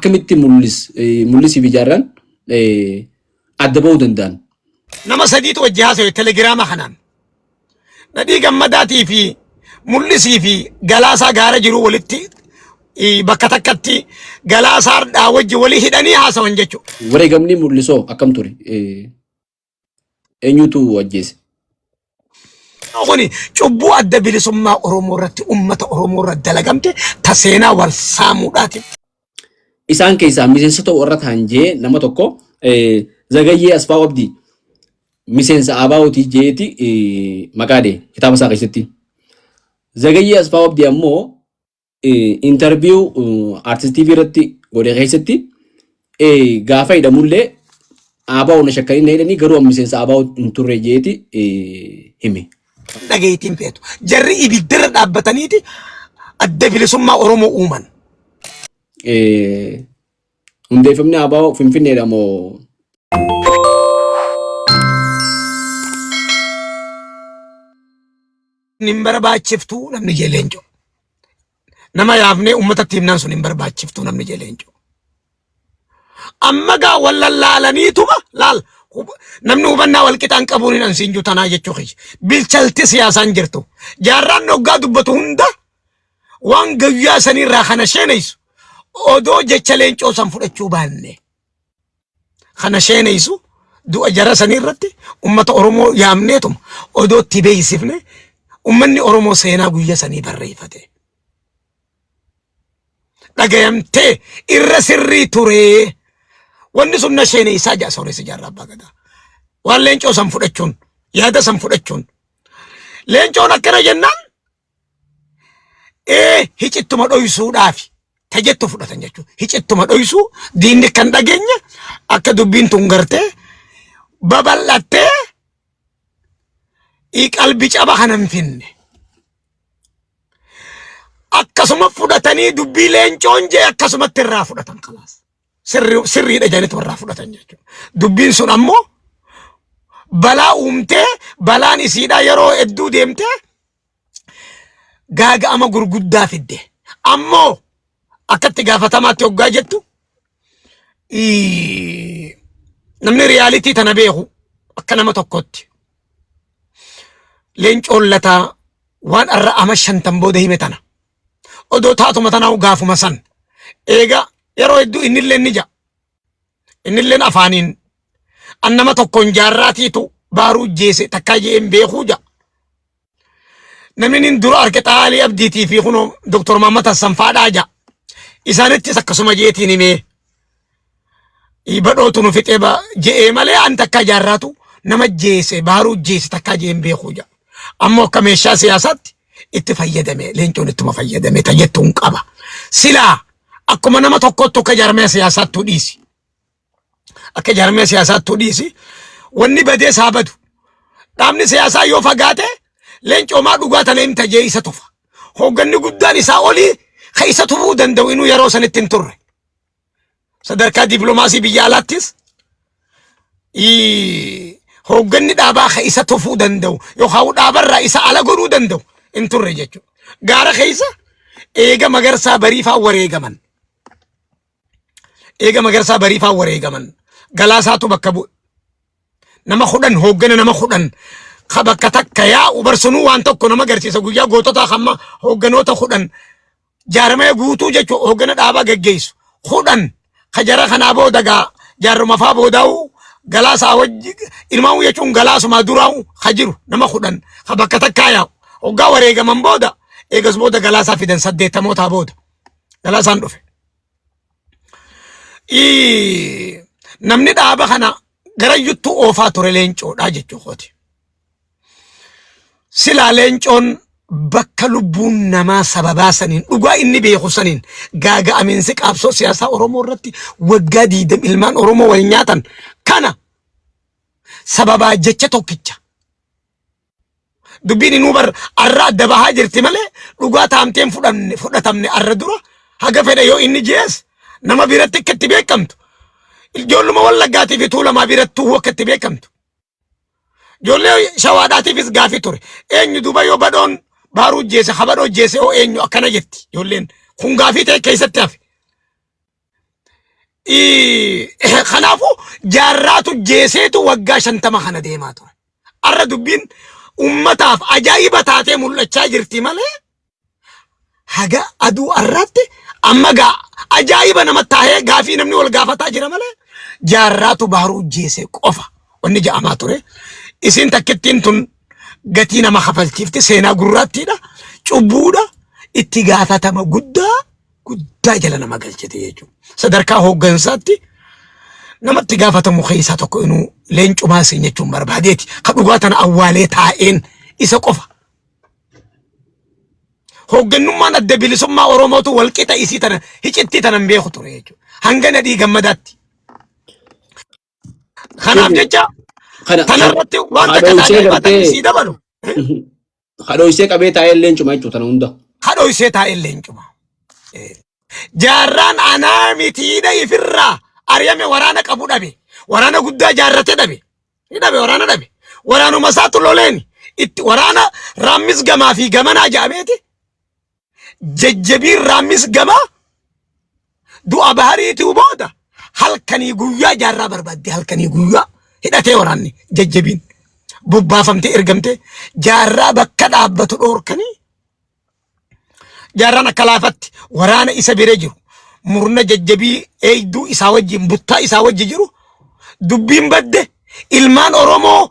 Akkamitti mul'is mul'isiif ijaarran adda ba'uu danda'an? Nama sadiitu wajji haasawe telegiraama kanaan. Nadhii Gammadaatii fi Mul'isii fi Galaasaa gaara jiruu walitti bakka takkatti Galaasaa dhaa wajji walii hidhanii haasawan jechuudha. Wareegamni Mul'isoo akkam ture? Eenyutu ajjeese? Kuni cubbuu adda bilisummaa Oromoo irratti uummata Oromoo irratti dalagamte ta seenaa wal saamuudhaati. Isaan keessaa miseensota warra ta'an jee nama tokko Zagayyee Asfaaw Abdii miseensa ABO'ti jeeti maqaa dhee kitaaba isaa keessatti. Zagayyee Asfaaw Abdii ammoo interview Artist TV irratti godhe keessatti gaafa hidhamullee ABO na shakkanii na hidhanii garuu amma miseensa ABO hin turre jeeti hime. Dhageettiin feetu. Jarri ibiddarra dhaabbataniiti adda bilisummaa Oromoo uuman. Hundeeffamni ABO Finfinneedha moo Hin barbaachiftuu namni jee leencoo. Nama yaafnee uummatatti himnaan sun hin barbaachiftuu namni jee leencoo. Amma gaa wal lallaalaniituma laal namni hubannaa wal qixaan qabuun hin ansiin jiru tanaa jechuu kiyya. Bilchalti siyaasaan jirtu. Jaarraan hoggaa dubbatu hunda waan guyyaa saniirraa kana sheeneysu odoo jecha leencoo san fudhachuu baanne. Kana sheeneysu du'a jara sanii irratti ummata Oromoo yaamneetuma odoo itti beeksifne ummanni Oromoo seenaa guyya sanii barreeffate. Dhagayamtee irra sirrii turee wanni sun na sheeneysaa ja'a Sooressa Jaarraa Abbaa Gadaa. Waan leencoo san fudhachuun yaada san fudhachuun leencoon akkana jennaan ee hicittuma dhoysuudhaafi ta jettu fudhatan jechuudha. Hicittuma dhoysuu diinni kan dhageenye akka dubbiin tun gartee babal'attee qalbi caba kana hin finne. Akkasuma fudhatanii dubbii leencoon jee akkasumatti irraa fudhatan kalaas. Sirriidha jedhaniitu irraa fudhatan jechuudha. Dubbiin sun ammoo balaa uumtee balaan isiidhaa yeroo hedduu deemtee gaaga'ama gurguddaa fidde. Ammoo akka itti gaafatamaatti hoggaa jettu namni riyaalitii tana beeku akka nama tokkotti leencoon lataa waan arra ama shantan booda hime tana odoo taatuma tanaa gaafuma san eega yeroo hedduu innilleen ni ja'a. Innilleen afaaniin an nama tokkoon jaarraatiitu baaruu jeese takkaa je'een beekuu ja'a. Namni inni dura arge Xaalii Abdiitii fi kunoo Doktor Mahammad Hassan faadhaa ja'a. Isaanittis akkasuma jeetiin himee badhootu nu fixee je'ee malee an takkaa jaarraatu nama jeese baaruu jeese takkaa je'een beekuu ja'a. Ammoo akka meeshaa siyaasaatti itti fayyadame leencoon ittuma fayyadame ta jettuun qaba. Silaa akkuma nama tokkottu akka jaarmaya siyaasaattuu dhiisi. Akka jaarmaya siyaasaattuu dhiisi. Wanni badees haa badu. Dhaabni siyaasaa yoo fagaate leencoomaa dhugaa tana himta jee isa tufa. Hoogganni guddaan isaa olii ka isa tufuu danda'u inuu yeroo sanitti hin turre. Sadarkaa dippiloomaasii biyya alaattis hoogganni dhaabaa ka isa tufuu danda'u yookaan dhaabarraa isa ala godhuu danda'u hin turre jechuudha. Gaara keessa eega magarsaa bariifaa wareegaman. Eega magarsaa bariifaa wareegaman. Galaasaatu bakka bu'e. Nama 10 hooggana nama 10 ka bakka takka yaa'u barsunuu waan tokko nama agarsiisa guyyaa goototaa hamma hoogganoota 10 jaaramee guutuu jechuun hooggana dhaabaa geggeessu 10 ka jara kanaa booda gaa jaarruma faa boodaa'u galaasaa wajji ilmaa'u jechuun galaasumaa duraa'u ka jiru nama 10 ka bakka takkaa yaa'u hoggaa wareegaman booda eegas booda galaasaa fidan saddeettamootaa booda galaasaan dhufe. Namni dhaaba kana garayyuttuu oofaa ture leencoodha jechuu kooti. Silaa leencoon bakka lubbuun namaa sababaa saniin dhugaa inni beeku saniin gaaga'amiinsi qaabsoo siyaasaa Oromoo irratti waggaa diidam ilmaan Oromoo wal nyaatan kana sababaa jecha tokkicha. Dubbiin inuu bar arra adda bahaa jirti malee dhugaa taamteen fudhanne fudhatamne arra dura haga fedhe yoo inni jees nama biratti akka itti beekamtu ijoolluma wallaggaatii fi tuulamaa birattuu akka itti beekamtu. Ijoollee shawaadhaatiifis gaafii ture. Eenyu duuba yoo badhoon baaruu jeese habadhoo jeese hoo eenyu akkana jetti ijoolleen. Kun gaafii ta'e keessatti hafe. Kanaafuu jaarraatu jeeseetu waggaa 50 kana deemaa ture. Arra dubbiin ummataaf ajaa'iba taatee mul'achaa jirti malee haga aduu arraatti amma gaa ajaa'iba nama taahee gaafii namni wal gaafataa jira malee jaarraatu baharuu jeese qofa wanni ja'amaa ture. Isiin takkittiin tun gatii nama kafalchiifti seenaa gurraattiidha cubbuudha itti gaafatama guddaa guddaa jala nama galchite jechuudha. Sadarkaa hooggansaatti namatti gaafatamu keessaa tokko inuu leencumaa siin jechuun barbaadeeti. Ka dhugaa tana awwaalee taa'een isa qofa. Hooggannummaan adda bilisummaa Oromootu walqixa isii tana hicittii tana hin beeku ture jechuudha. Hanga nadhii gammadaatti. Kanaaf jecha Kana tanarratti waan takka hadhoysee taa'ee baatan gartee isii dabalu. hadhoysee qabee taa'ee leencuma jechuudha tana hunda. Hadhoysee taa'ee leencuma. Jaarraan anaa mitiidha ifirraa ari'ame waraana qabu dhabe. Waraana guddaa jaarrate dhabe. Ni dhabe waraana dhabe. Waraanuma isaatu loleen itti waraana raammis gamaa fi gamanaa ja'ameeti. Jajjabiin raammis gamaa du'a bahariituu booda halkanii guyyaa jaarraa barbaadde halkanii guyyaa hidhatee waraanni jajjabiin bobbaafamtee ergamtee jaarraa bakka dhaabbatu dhoorkanii Jaarraan akka laafatti waraana isa bira jiru murna jajjabii eegduu isaa wajjin buttaa isaa wajji jiru dubbiin badde ilmaan Oromoo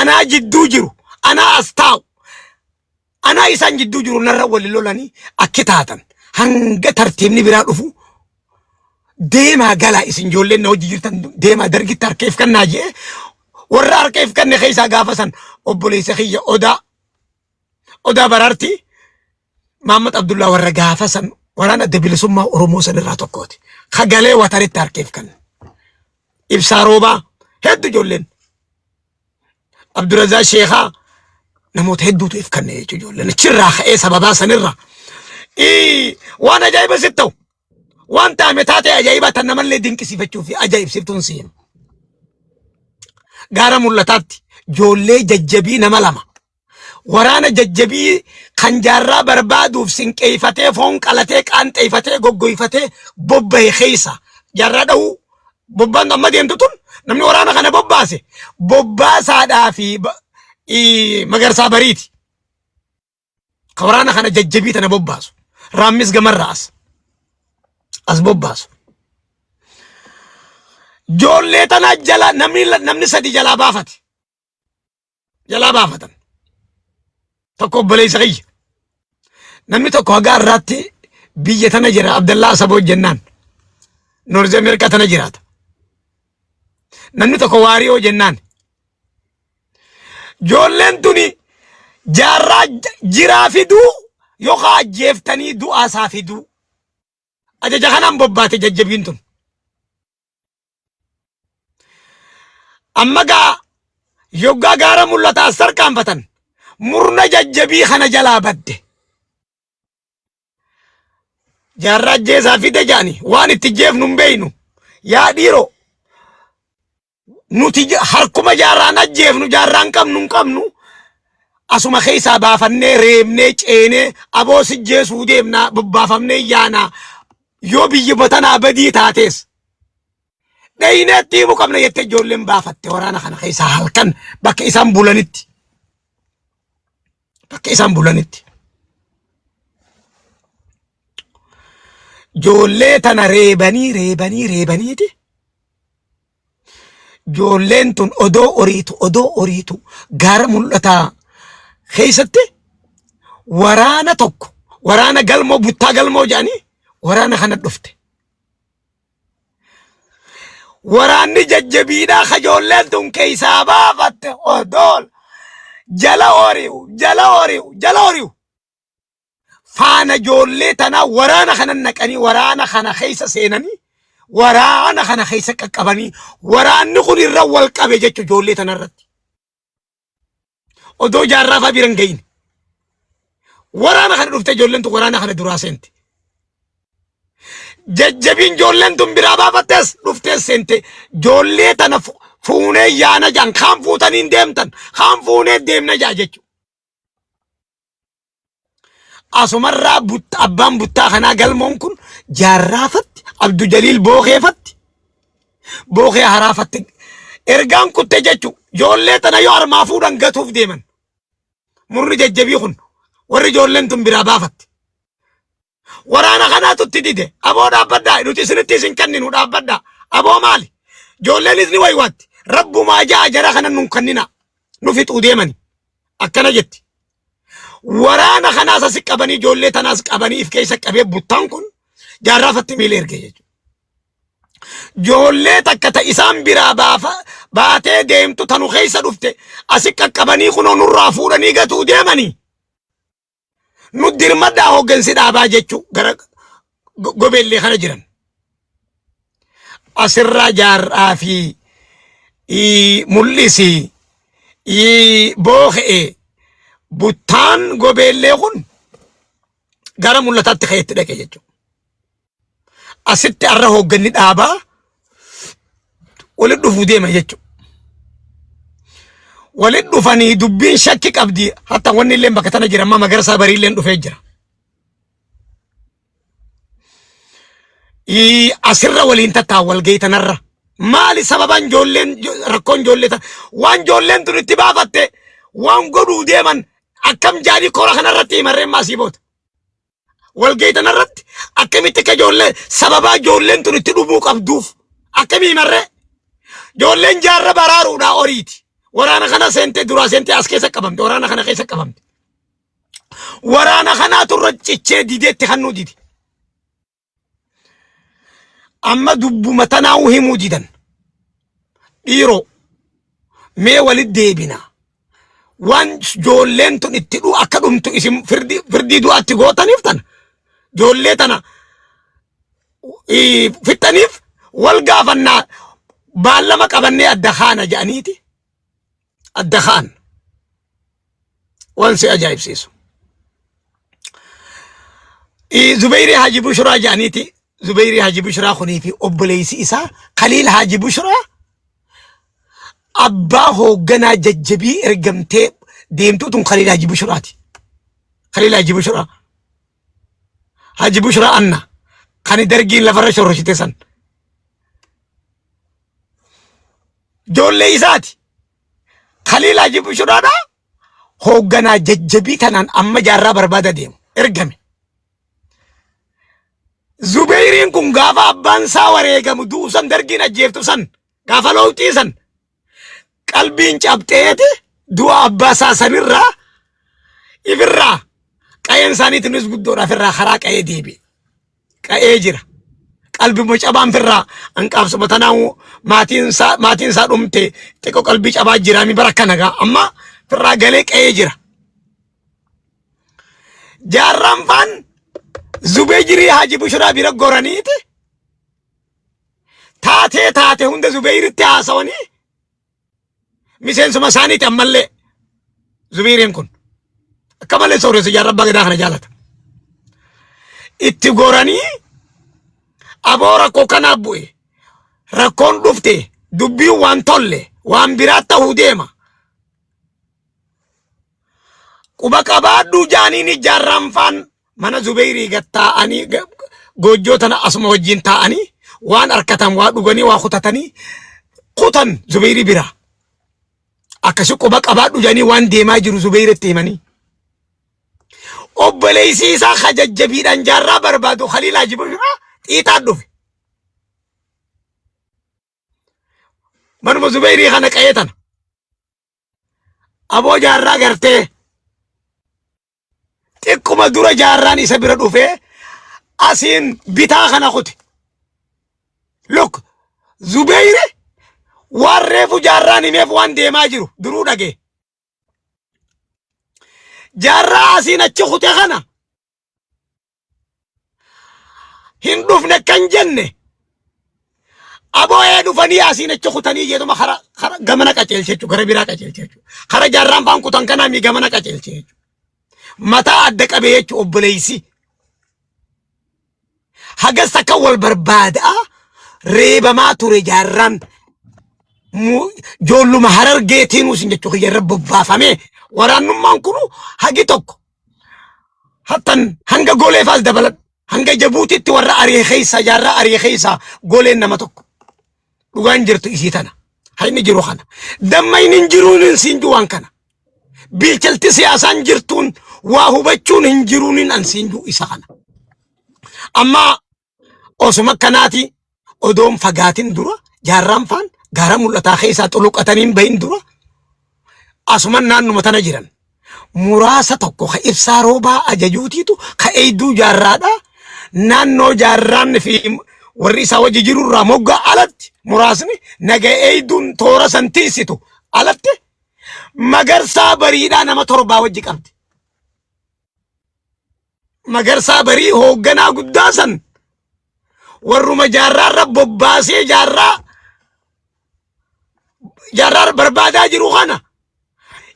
anaa jidduu jiru anaa as taa'u anaa isaan jidduu jiru narra wali lolanii akki taatan hanga tartiibni biraa dhufu deemaa galaa isin ijoolleen na hojii jirtan deemaa dargitti harka if kannaa jee warra harka if kanne keessaa gaafa san obboleessa kiyya odaa Odaa Baraartii Mahammad Abdullaa warra gaafa san waraana adda bilisummaa Oromoo san irraa tokkooti. Kagalee wataritti harkeef kan. Ibsaa Roobaa hedduu ijoolleen. Abdurazaa Sheekaa namoota hedduutu if kanne jechuudha ijoolleen. Achirraa ka'ee sababaa sanirraa. Waan ajaa'iba sitti ta'u. Waan taame taatee ajaa'ibaa tan namallee dinqisiifachuu fi ajaa'ibsiiftuun si hima. Gaara mul'ataatti ijoollee jajjabii nama lama. Waraana jajjabii kan jaarraa barbaaduuf sinqeeyfatee foon qalatee qaanxeeyfatee goggoyfatee bobbahe keessa jaarraa dha'uu bobbaan amma deemtu tun namni waraana kana bobbaase bobbaasaadhaa fi magarsaa bariiti. Ka waraana kana jajjabii tana bobbaasu. Raammis gamarraa as bobbaasu. Joollee tana jala namni sadi jalaa baafate. Jalaa baafatan. Tokko obboleessa kiyya. Namni tokko haga har'aatti biyya tana jira Abdallaa Asaboo jennaan. Noorzi Ameerikaa tana jiraata. Namni tokko Waariyoo jennaan. Ijoolleen tuni jaarraa jiraa fiduu yookaan ajjeeftanii du'aa isaa fiduu. Ajaja kanaan bobbaate jajjabiin tun. Amma gaa yoggaa gaara mul'ataa as tarkaanfatan murna jajjabii kana jalaa badde. Jaarraa ajjeesaa fide jaani waan itti jeefnu hin beeynu. Yaa dhiiroo nuti harkuma jaarraan ajjeefnu jaarraan qabnu hin qabnu asuma keessaa baafannee reebnee ceenee aboo si jeesuu deemnaa bobbaafamnee yaanaa yoo biyyi botanaa badii taatees dheyinee itti himuu qabna jettee ijoolleen baafatte waraana kana keessaa halkan bakka isaan bulanitti bakka isaan bulanitti ijoollee tana reebanii reebanii reebaniiti ijoolleen tun odoo oriitu odoo oriitu gaara mul'ataa keessatti waraana tokko waraana galmoo buttaa galmoo jedhanii waraana kana dhufte. Waraanni jajjabiidhaa kajoolleen tun keessaa baafatte odool jala ori'u jala ori'u jala ori'u. Faana ijoollee tanaa waraana kana naqanii waraana kana keessa seenanii waraana kana keessa qaqqabanii waraanni kun irra wal qabe jechuudha ijoollee tanarratti. Odoo jaarraa fa'aa bira hin gahin. Waraana kana dhuftee ijoolleen tun waraana kana duraa seente. Jajjabiin ijoolleen tun biraa baafattes dhuftee seente. Ijoollee tana fuunee yaana jaan kaan fuutanii hin deemtan kaan fuunee deemna jaa jechuudha. Asumarraa abbaan buttaa kanaa galmoon kun jaarraafatti Abdu Jaliil bookeefatti. Bookee haraafatti ergaan kutte jechu ijoollee tana yoo armaa fuudhan gatuuf deeman. Murni jajjabii kun warri ijoolleen tun biraa baafatte. Waraana kanaatu itti dide. Aboo dhaabbadhaa nuti isinitti isin kenninu dhaabbadhaa. Aboo maali? Ijoolleenis ni waywaatti. Rabbumaa ja'a jara kana nun kennina. Nu fixuu deemani. Akkana jetti. Waraana kanaas asi qabanii ijoollee tanaas qabanii if keessa qabee buttaan kun jaarraafatti miila erge jechuudha. Ijoollee takka ta isaan biraa baafa baatee deemtu tanu keessa dhufte asi qaqqabanii kunoo nurraa fuudhanii gatuu deemanii. Nu dirmadhaa hooggansi dhaabaa jechuu gara gobeellee kana jiran. Asirraa jaarraa fi mul'isi booke'e buttaan gobeellee kun gara mul'ataatti ka'etti dhaqe jechuudha. Asitti har'a hoogganni dhaabaa walitti dhufuu deema jechuudha. Walitti dhufanii dubbiin shakki qabdi. Hatta wanni illee bakka tana jira amma magarsaa barii illee dhufee jira. Asirra waliin tattaa walgahii tanarra. Maali sababaan ijoolleen rakkoon ijoollee tana waan ijoolleen tun itti baafatte waan godhuu deeman akkam jaanii kora kanarratti himarreen maasii boota. Walgahii tanarratti akkamitti akka ijoollee sababaa ijoolleen tun itti dhumuu qabduuf akkamii himarree? Ijoolleen jaarra baraaruudhaa oriiti. Waraana kana seentee duraa seentee as keessa qabamte. Waraana kana keessa qabamte. Waraana kanaatu irra cichee dideetti kannuu dide. Amma dubbuma tanaa'uu himuu didan. Dhiiroo mee walit deebina. Waan ijoolleen tun itti dhu akka dhumtu isin firdii firdii du'aatti gootaniif tana. Ijoollee tana fixxaniif wal gaafannaa baallama qabannee adda kaana jedhaniiti. Adda kaan. Waan si ajaa'ibsiisu. Zubeyrii Haji Bushraa jedhaniiti. Zubeyrii Haji Bushraa kunii fi obboleessi isaa Khaliil Haji Bushraa abbaa hoogganaa jajjabii ergamtee deemtuu tun Khaliil Haji Bushraati. Khaliil Haji Bushraa. Haji Bushraa Anna kan dargiin lafarra shorroshite san. Ijoollee isaati. Khaliil Haji Bushraadha. Hoogganaa jajjabii tanaan amma jaarraa barbaada deemu ergame. Zubeyriin kun gaafa abbaan isaa wareegamu du'u san dargiin ajjeeftu san gaafa looxii san qalbiin cabxeeti du'a abbaa isaa sanirraa ifirraa qa'een isaaniitiinis guddoodha ifirraa karaa qa'ee deebi'e. Qa'ee jira. Qalbima cabaan firraa hanqaabsuma tanaa maatiin isaa maatiin isaa dhumte xiqqoo qalbii cabaa jira mi bara kana gaa amma firraa galee qa'ee jira. Jaarraan faan Zubeejirii Haji Bushuraa bira goraniiti taatee taate hunda Zubeeyiritti haasawanii miseensuma isaaniiti ammallee Zubeeyiriin kun akka malee sooressa jaarraa abbaa gadaa kana jaalata. Itti goranii aboo rakkoo kanaaf bu'e rakkoon dhufte dubbiin waan tolle waan biraa ta'uu deema. Quba qabaadhuu jaaniin ijaarraan faan mana Zubeyrii gad taa'anii goojjoo tana asuma wajjin taa'anii waan arkatan waa dhuganii waa kutatanii kutan Zubeyrii biraa. Akkasi quba qabaadhu jaanii waan deemaa jiru Zubeyritti himanii. Obboleessi isaa ka jajjabiidhaan jaarraa barbaadu Khaliil Haji Bushiraa xiixaan dhufe. Manuma Zubeyrii kana qa'ee tana. Aboo jaarraa gartee xiqquma dura jaarraan isa bira dhufee asiin bitaa kana kute. Look Zubeyri waan reefu jaarraan himeef waan deemaa jiru duruu dhagee. Jaarraa asiin achi kute kana hin dhufne kan jenne aboo ee dhufanii asiin achi kutanii jedhuma kara kara gamana qajeelche jechuudha gara biraa qajeelche jechuudha kara jaarraan faan kutan kanaa mi gamana qajeelche jechuudha mataa adda qabee jechuudha obboleessi hagas takka wal barbaadaa reebamaa ture jaarraan joolluma harargeetiinuu isin jechuu kiyya irra bobbaafamee waraannummaan kunu hagi tokko Hattan hanga golee faas dabaladhu. Hanga Jabuutitti warra ari'e keessa jaarraa ari'e keessa goleen nama tokko. Dhugaan jirtu isii tana. Hayni jiru kana. Damma inni hin jiruun hin siin jiru waan kana. Bilchalti siyaasaan jirtuun waa hubachuun hin jiruun hin an siin jiru isa kana. Amma osuma akkanaati odoon fagaatin dura jaarraan faan gaara mul'ataa keessaa xuluqatanii hin bahin dura asuman naannuma tana jiran. Muraasa tokko ka ibsaa roobaa ajajuutiitu ka eeyduu jaarraadha. Naannoo jaarraan fi warri isaa wajji jirurraa moggaa alatti muraasni naga eeyduun toora san tiisitu alatti magarsaa bariidhaa nama torbaa wajji qabdi. Magarsaa barii hoogganaa guddaa san warruma jaarraarra bobbaasee jaarraa jaarraa barbaadaa jiru kana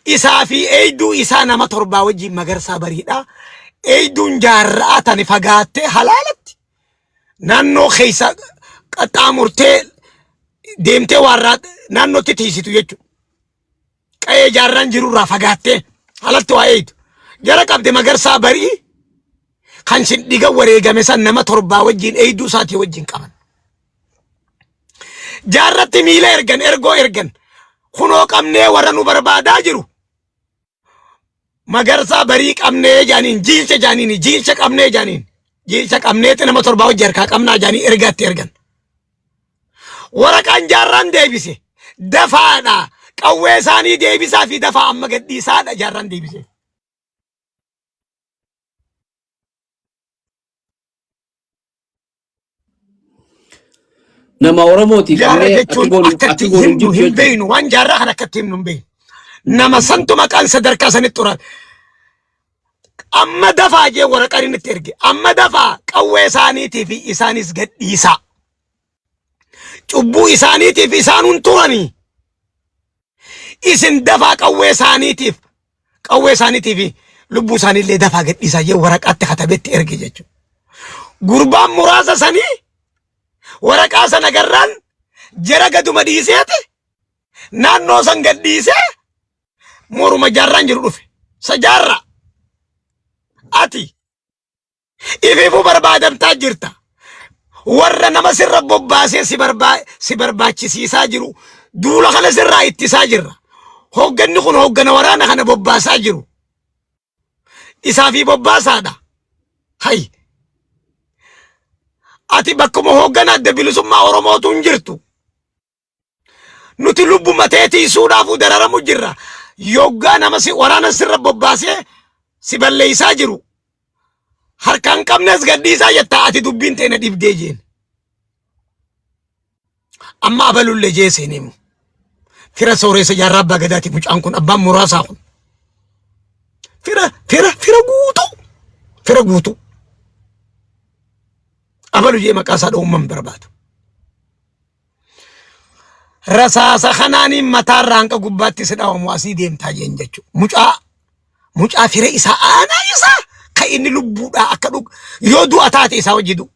isaa fi eeyduu isaa nama torbaa wajjin magarsaa bariidha. Eeyduun jaarraa tani fagaattee halaalatti naannoo keessa qaxxaamurtee deemtee waarraa naannootti tiisitu jechuudha. Qa'ee jaarraan jirurraa fagaattee alatti waa eeydu. Jara qabde magarsaa barii kan shin dhiga wareegame san nama torbaa wajjin eeyduu isaatii wajjin qaban. Jaarratti miila ergan ergoo ergan kunoo qabnee warra nu barbaadaa jiru. Magarsaa barii qabnee jaaniin jiilcha jaaniin jiilcha qabnee jaaniin jiilcha qabneetti nama torbaa wajji harkaa qabnaa jaanii ergaatti ergan. Waraqaan jaarraan deebise dafaadha qawwee isaanii deebisaa fi dafaa amma gadhiisaadha jaarraan deebise. Nama Oromooti Jaarra qabnee akki jechuun goonu akkatti akki goonu hin himnu jirtu hin jechuudha. beeynu waan jaarraa kana akkatti himnu hin beeynu. Nama santu maqaan sadarkaa sanitti turan. Amma dafaa jee waraqaan inni itti erge. Amma dafaa qawwee isaaniitii fi isaanis gadhiisaa. Cubbuu isaaniitiif isaan hun turanii. Isin dafaa qawwee isaaniitiif qawwee isaaniitii fi lubbuu isaaniillee dafaa gadhiisaa jee waraqaatti katabetti erge jechuudha. Gurbaan muraasa sanii waraqaa sana garraan jara gaduma dhiiseeti naannoo san gadhiisee moruma jaarraan jiru dhufe. Sa jaarraa ati ifiifuu barbaadamtaa jirta. Warra nama sirra bobbaasee si si barbaachisiisaa jiru duula kana sirraa ittisaa jirra. Hoogganni kun hooggana waraana kana bobbaasaa jiru. Isaa fi bobbaasaadha. Hay. Ati bakkuma hooggana adda bilisummaa Oromootu hin jirtu. Nuti lubbuma teetiisuudhaafuu dararamu jirra. Yoggaa nama si waraana sirra bobbaasee si balleessaa jiru. Harkaan qabnes gadhiisaa jettaa ati dubbiin teena dhibdee jeen. Amma abalullee jee seeneemu. Fira sooreessa jaarraa abbaa gadaati mucaan kun abbaan muraasaa kun. Fira fira fira guutuu fira guutuu. Abalu jee maqaa isaa dha'uun man barbaadu. Rasaasa kanaaniin mataarraa hanqa gubbaatti si dhawamu asii deemtaa jeen jechuudha. Mucaa mucaa fira isaa aanaa isaa kan inni lubbuudhaa akka dhug yoo du'a taate isaa wajji du'u.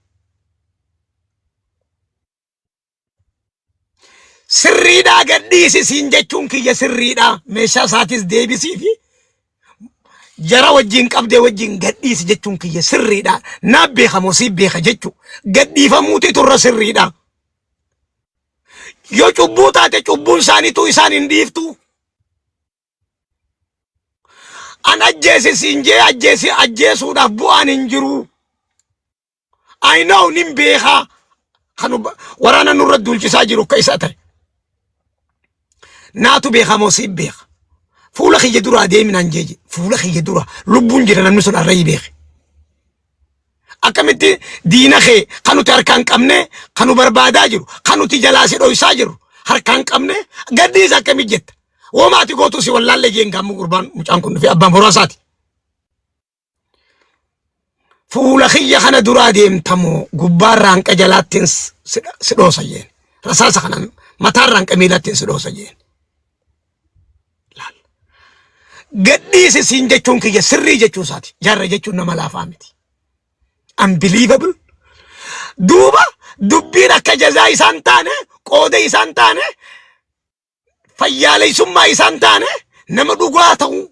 Sirriidhaa gadhiisi siin jechuun kiyya sirriidhaa meeshaa isaatis deebisii fi jara wajjin qabdee wajjin gadhiisi jechuun kiyya sirriidha. Naaf beeka moo siif beeka jechuu gadhiifamuuti turra sirriidha. Yoo cubbuu taate cubbuun isaaniitu isaan hin dhiiftu. An ajjeesi siin jee ajjeesi ajjeesuudhaaf bu'aan hin jiru. I know nin beekaa kan waraana nurra duulchisaa jiru akka isa ta'e. Naatu beekaa moo siif beeka. Fuula kiyya duraa deeminaan jeeje. Fuula kiyya dura lubbuun jira namni sun arrayii beeke. Akkamitti diina kee kan nuti harkaan qabne kan nu barbaadaa jiru kan nuti jalaa si dhoysaa jiru harkaan qabne gaddiisa akkamitti jetta. Womaati gootu si wallaallee jeen gaammu gurbaan mucaan kun dhufee abbaan boraasaati. Fuula kiyya kana duraa deemtamoo gubbaarraa hanqa jalaattiin si dhoosa jeen. Rasaasa kana mataarraa hanqa miilaattiin si dhoosa jeen. Laal. Gadhiisi siin jechuun kiyya sirrii jechuu isaati. Jaarra jechuun nama laafaa miti. Unbelievable. Duuba dubbiin akka jazaa isaan taane qooda isaan taane fayyaaleessummaa isaan taane nama dhugaa ta'uu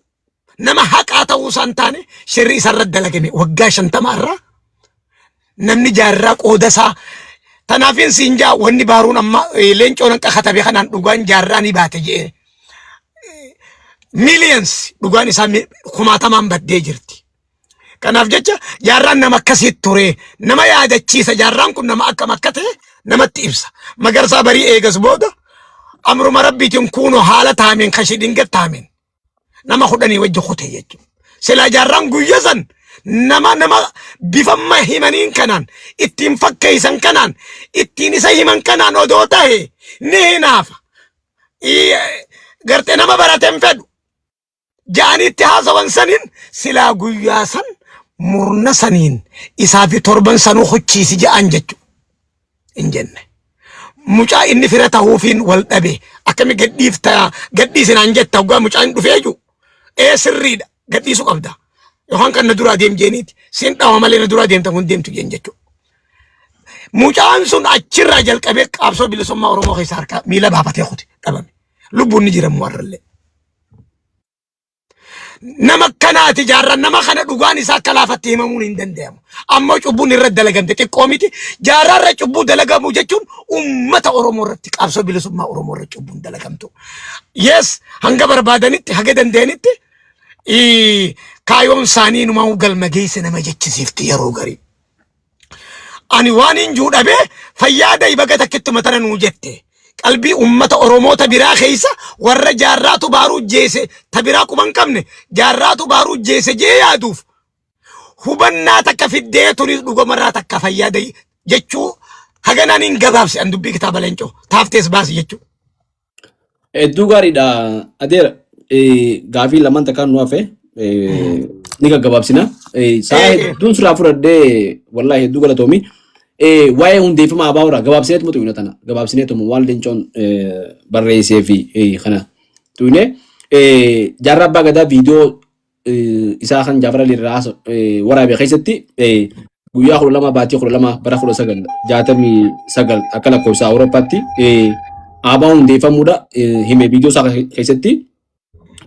nama haqaa ta'uu isaan taane shirri isarra dalagame waggaa 50 irraa namni jaarraa qooda isaa Tanaafin siin jaa wanni baaruun amma leencoon hanqa katabe kanaan dhugaan jaarraa ni baate jee. Millions dhugaan isaa kumaatamaan baddee jirti. Kanaaf jecha jaarraan nama akkasii ture nama yaadachiisa jaarraan kun nama akkam akka ta'e namatti ibsa. Magarsaa barii eegas booda amruma rabbiitiin kuunoo haala taameen kashidhinga taameen nama kudhanii wajji kute jechuudha. Silaa jaarraan guyya san nama nama bifamma himaniin kanaan ittiin fakkeessan kanaan ittiin isa himan kanaan odoo tahe ni hinaafa. Gartee nama barateen fedhu ja'anii itti haasawan saniin silaa guyyaa san murna saniin isaa fi torban sanuu huchiisi ja'an jechuudha. Hin jenne. Mucaa inni fira tahuufiin wal dhabe akkami gadhiifta gadhiisinaan jetta hoggaa mucaan dhufee jiru ee sirriidha gadhiisuu qabda yookaan kan na duraa deem jeeniiti siin dhawa malee na duraa deemta kun deemtu jeen jechuudha. Mucaan sun achirraa jalqabee qabsoo bilisummaa Oromoo keessa harka miila baafatee kute dhabame. Lubbuun ni jira warrallee. Nama akkanaati jaarraan nama kana dhugaan isaa akka laafatti himamuun hin danda'amu. Ammoo cubbuun irra dalagamte xiqqoo miti. Jaarraa irra cubbuu dalagamu jechuun uummata Oromoo irratti qabsoo bilisummaa Oromoo irra cubbuun dalagamtu. Yes, hanga barbaadanitti haga danda'anitti kaayoon isaanii numaa galma geesse nama jechisiifti yeroo garii. Ani waan hin juu dhabee fayyaa da'i baga takkittuma tana nuu jette. Qalbii ummata Oromoota biraa keessa warra jaarraatu baaruu jeese ta biraa quba hin qabne jaarraatu baaruu jeese jee yaaduuf hubannaa takka fiddee tunis dhugamarraa takka fayyaa da'i jechuu haganaan hin gabaabse an dubbii kitaaba leencoo taaftees baasi jechuu. Hedduu gaariidha. Adeera gaafii lamaan takkaan nu hafe ni gaggabaabsina. Sa'a hedduun sirraa fudhadhee wallaahi hedduu galatoomi. Waa'ee hundeeffama ABO irraa gabaabsineetuma xuyina tana gabaabsineetuma waan leencoon barreessee fi kana xuyine jaarraa abbaa gadaa viidiyoo isaa kan Jaafar Ali irraa waraabe keessatti guyyaa 12 baatii 12 bara 1969 akka lakkoofsa Awurooppaatti ABO hundeeffamuudha hime viidiyoo isaa keessatti.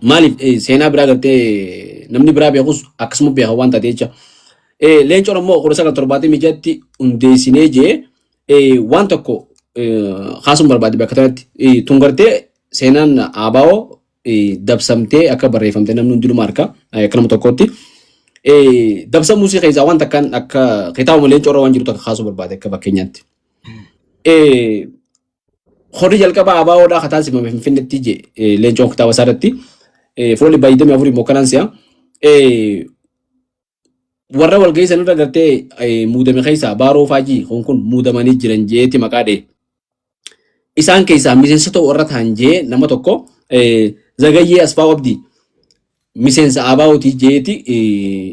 Maaliif seenaa biraa gartee namni biraa beekus akkasuma beeka waan taate jecha. Leencoon ammoo 1976tti hundeessinee jee waan tokko kaasuun barbaade bakka kanatti. Tun gartee seenaan ABO dabsamtee akka barreeffamte namni hundinuma harka akka nama tokkootti. Dabsamuu isii keessaa waan takkaan akka kitaabuma leencoo irra waan jiru takka kaasuu barbaade akka fakkeenyaatti. Horri jalqaba ABOdhaa kan taasifame Finfinneetti je leencoon kitaaba isaa irratti fuula 124 immoo kanaan si'a. Warra walgahii sanirra gartee muudame keessaa Baaroo Faajii kun kun muudamanii jiran jeeti maqaa dhee. Isaan keessaa miseensota warra ta'an jee nama tokko Zagayyee Asfaaw Abdii miseensa ABO'ti jeeti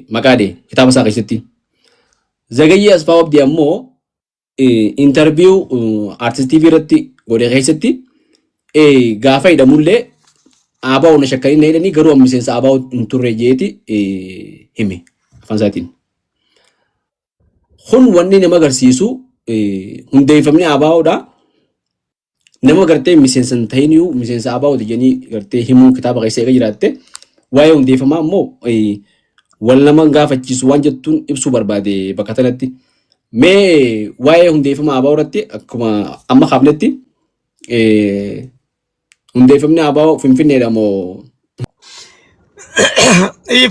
maqaa dhee kitaaba isaa keessatti. Zagayyee Asfaaw Abdii ammoo interview Artist TV irratti godhe keessatti gaafa hidhamullee ABO na shakkanii na hidhanii garuu amma miseensa ABO hin turre jeeti hime afaan isaatiin. Kun wanni nama agarsiisu hundeeffamni ABOdha. Nama gartee miseensa hin ta'iniyyuu miseensa ABOti jedhanii gartee himuu kitaaba keessa eega jiraatte waa'ee hundeeffamaa immoo wal nama gaafachiisu waan jettuun ibsuu barbaade bakka tanatti. Mee waa'ee hundeeffama ABO irratti akkuma amma kaafnetti hundeeffamni ABO Finfinneedha moo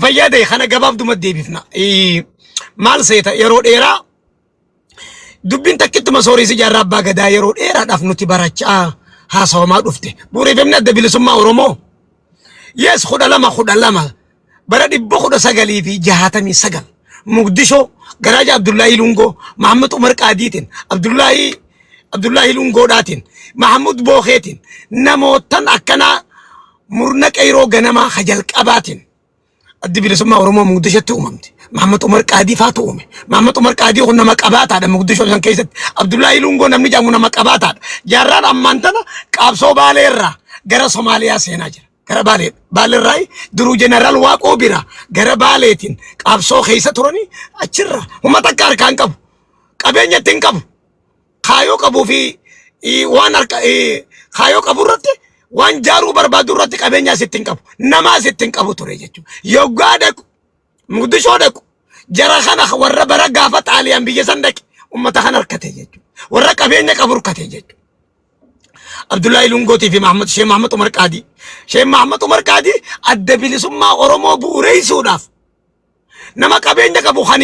Fayyaa ta'e kana gabaabduma deebifna. Maal seeta yeroo dheeraa dubbiin takkittuma sooressi jaarraa abbaa gadaa yeroo dheeraadhaaf nuti barachaa haasawamaa dhufte. Bu'uureffamni adda bilisummaa Oromoo. Yes 12 12 bara 1969 Mugdishoo Garaaja Abdullaahii Lungoo Mahammad Umar Qaadiitiin Abdullaahii Lungoodhaatiin Mahammud Bookeetiin namootan akkanaa murna qeyroo ganamaa ka jalqabaatiin addi bilisummaa Oromoo Mugdishotti uumamte. Mahammad Umar Qaadii faatu uume. Mahammad Umar Qaadii kun nama qabaataadha Mugdishoo san keessatti. Abdullaahii Lungoo namni jedhamu nama qabaataadha. Jaarraan ammaan tana qaabsoo Baaleerraa gara Somaaliyaa seenaa jira. Gara Baalee Baaleerraa duruu jeneraal Waaqoo bira gara Baaleetiin qaabsoo keessa turanii achirra uummata akka harkaan qabu. Qabeenya ittiin qabu. Kaayoo qabuu fi waan harka kaayoo qabu irratti waan jaaruu barbaadu irratti qabeenya asitti hin qabu. Nama asitti hin qabu ture jechuudha. Yoggaa dhaqu Mugdishoo dhaqu jara kana warra bara gaafa Xaaliyaan biyya san dhaqe ummata kana harkate jechuudha. Warra qabeenya qabu hirkate jechuudha. Abdullahi Lungootii fi Mahammad Sheekh Mahammad Umar Qaadii. Sheekh Mahammad Umar Qaadii adda bilisummaa Oromoo bu'uureessuudhaaf nama qabeenya qabu kan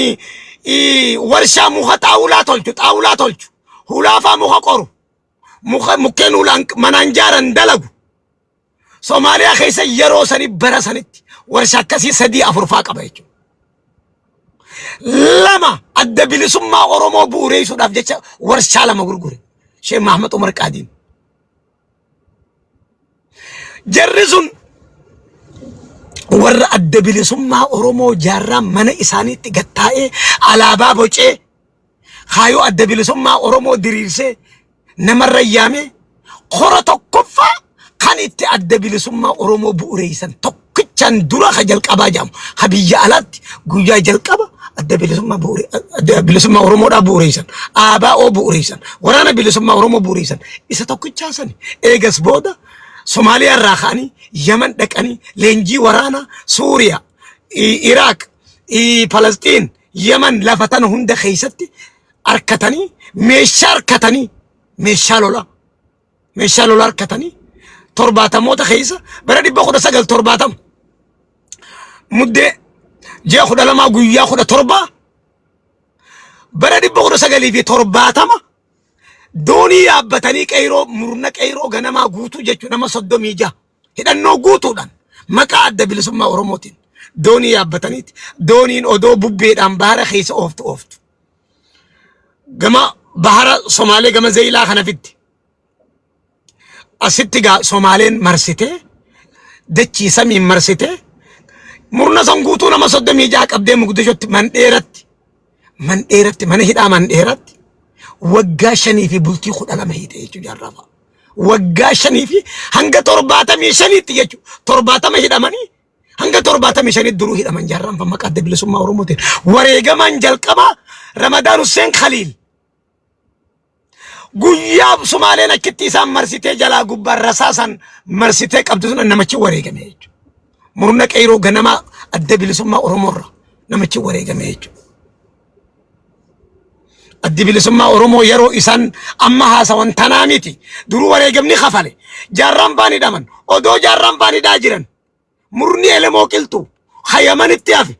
warshaa muka xaawulaa tolchu xaawulaa tolchu hulaafaa muka qoru muka mukkeen hulaan manaan jaaran dalagu Somaaliyaa keessa yeroo sani bara sanitti warshaa akkasii sadii afur faa qaba jechuudha. Lama adda bilisummaa Oromoo bu'uureessuudhaaf jecha warshaa lama gurgure. Sheekh Mahammad Umar Qaadiin. Jarri sun warra adda bilisummaa Oromoo jaarraa mana isaaniitti gattaa'ee alaabaa bocee kaayoo adda bilisummaa Oromoo diriirsee namarra yaame kora tokkoffaa kan itti adda bilisummaa Oromoo bu'uureessan tokkichaan dura ka jalqabaa jedhamu ka biyya alaatti guyyaa jalqaba adda bilisummaa bu'uure adda bilisummaa Oromoodhaa bu'uureessan ABO bu'uureessan waraana bilisummaa Oromoo bu'uureessan isa tokkichaa sani eegas booda Somaaliyaa irraa ka'anii Yaman dhaqanii leenjii waraanaa Suuriyaa Iraaq Falasxiin Yaman lafa tana hunda keessatti arkatanii meeshaa arkatanii meeshaa lolaa meeshaa lolaa arkatanii torbaatamoota keessa bara 1970 muddee ji'a 12 guyyaa 17 bara 1970 doonii yaabbatanii qeyroo murna qeyroo ganamaa guutuu jechuun nama 36 hidhannoo guutuudhaan maqaa adda bilisummaa Oromootiin doonii yaabbataniiti dooniin odoo bubbeedhaan bahara keessa ooftu ooftu gama bahara Somaalee gama Zeeyilaa kana fiddi. Asitti gaa Somaaleen marsitee dachii samiin marsitee murna san guutuu nama 36 qabdee Muqdishotti mandheeratti mandheeratti mana hidhaa mandheeratti waggaa 5 fi bultii 12 hiite jechuudha jaarraa fa'a. Waggaa 5 fi hanga 75tti jechuudha. 70 hidhamanii hanga 75tti duruu hidhaman jaarraan fa maqaa adda bilisummaa Oromootiin. Wareegamaan jalqabaa Ramadaan Hussein Khaliil guyyaa Sumaaleen achitti isaan marsitee jalaa gubbaan rasaasan marsitee qabdu sun namachi wareegame jechuudha. Murna qeyroo ganamaa adda bilisummaa Oromoorra namachi wareegame jechuudha. Addi bilisummaa Oromoo yeroo isaan amma haasawan tanaa miti. Duruu wareegamni kafale. Jaarraan faan hidhaman. Odoo jaarraan faan hidhaa jiran. Murni elemoo qilxuu ka Yamanitti hafe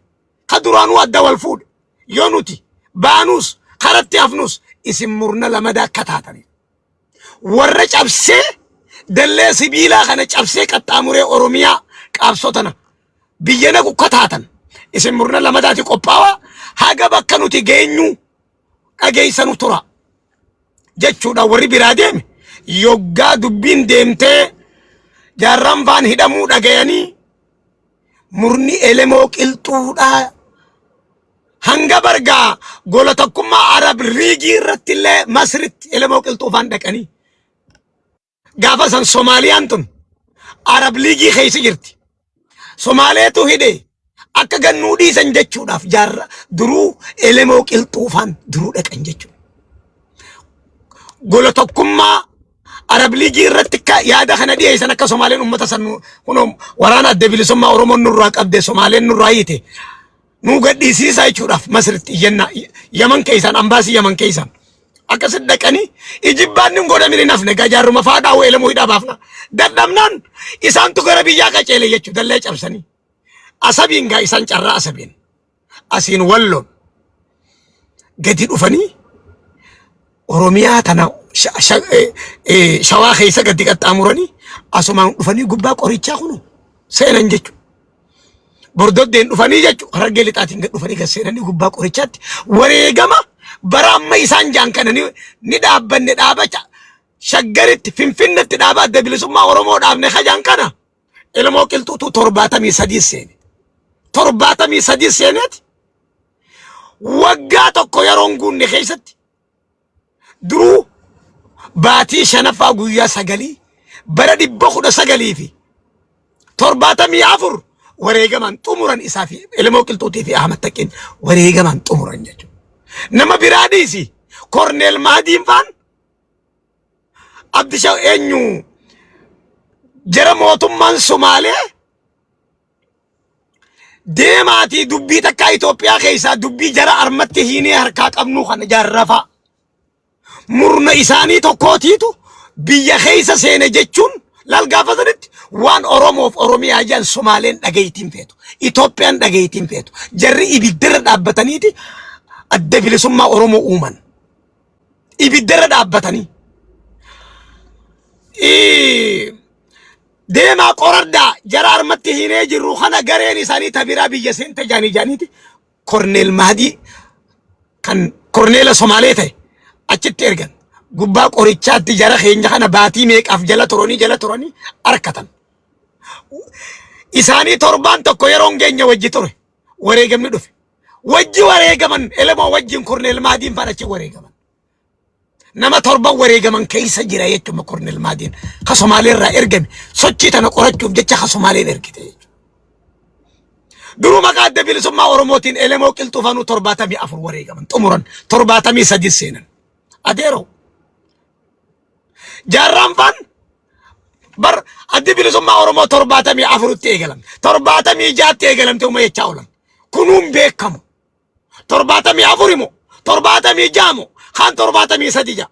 ka duraanuu adda wal fuudhe yoo nuti baanuus karatti hafnus isin murna lamada akka taataniif warra cabsee dallee sibiilaa kana cabsee qaxxaamuree Oromiyaa qaabsoo tana biyya naqu akka taatan isin murna lamadaati qophaawaa haga bakka nuti geenyu dhageessanu tura jechuudha warri biraa deeme yoggaa dubbiin deemtee jaarraan faan hidhamuu dhagayanii murni elemoo qilxuudhaa hanga bargaa gola tokkummaa Arab Liigii irratti illee Masritti elemoo qilxuu faan dhaqanii gaafa san Somaaliyaan tun Arab Liigii keessa jirti. Somaaleetu hidhe akka gannuu dhiisan jechuudhaaf jaarra duruu elemoo qilxuufaan duruu dhaqan jechuudha. Gola tokkummaa Arab Liigii irratti akka yaada kana dhiyeessan akka Somaaleen uummata san kunoo waraana adda bilisummaa Oromoon nurraa qabde Somaaleen nurraa hiite nuu gadhiisiisaa jechuudhaaf Masritti iyyannaa Yaman keessaan ambaasii Yaman keessaan akkasitti dhaqanii ijibbaanni hin godhamin hin hafne egaa jaarruma faa dhaa'u eelamuu hidhaa baafna dadhabnaan isaantu gara biyyaa qaceele jechuu dallee cabsanii asabiin gaa isaan carraa asabiin asiin walloon gadi dhufanii Oromiyaa tana shawaa keessa gadi qaxxaamuranii asumaan dhufanii gubbaa qorichaa kunu seenan jechuudha. Bordoddeen dhufanii jechuudha. Harargee lixaatiin gad dhufanii gad seenanii gubbaa qorichaatti wareegama bara amma isaan jaan kana ni dhaabbanne dhaabacha shaggaritti finfinnetti dhaaba adda bilisummaa Oromoo dhaabne kajaan kana ilmoo qilxuutu 73 seene. 73 seeneeti waggaa tokko yeroon guunne keessatti duruu baatii shanaffaa guyyaa sagalii bara 1974 wareegamaan xumuran isaa fi Elemoo Qilxuutii fi Ahmad Taqiin wareegamaan xumuran jechuudha. Nama biraa dhiisi Korneel Mahdiin faan Abdisha eenyu jara mootummaan Somaalee deemaatii dubbii takkaa Itoophiyaa keessaa dubbii jara armatti hiinee harkaa qabnuu kana jaarrafaa. Murna isaanii tokkootiitu biyya keessa seene jechuun laal gaafa sanitti waan Oromoof Oromiyaa jedhan Somaaleen dhageeytiin feetu. Itoophiyaan dhageeytiin feetu. Jarri ibiddarra dhaabbataniiti adda bilisummaa Oromoo uuman. Ibiddarra dhaabbatanii. Deemaa qoradhaa jara armatti hinee jirru kana gareen isaanii tabiraa biyya seente jaanii jaaniiti Korneel Mahdii kan Korneela Somaalee ta'e achitti ergan. Gubbaa qorichaatti jara keenya kana baatii meeqaaf jala turanii jala turanii arkatan. Isaanii torbaan tokko yeroon geenya wajji ture. Wareegamni dhufe. Wajji wareegaman Elemoo wajjin Korneel Mahdiin faan achi wareegaman. Nama torban wareegaman keessa jira jechuudha Korneel Mahdiin. Ka Somaalee irraa ergame sochii tana qorachuuf jecha ka Somaaleen ergite jechuudha. Duruu maqaa adda bilisummaa Oromootiin Elemoo Qilxuu fanuu 74 wareegaman xumuran 73 seenan. Adeeroo jaarraan faan bar addi bilisummaa Oromoo 74tti eegalamte 76tti eegalamte uma jechaa oolan. Kunuun beekamu. 74 moo 76 moo kaan 73 ja'a.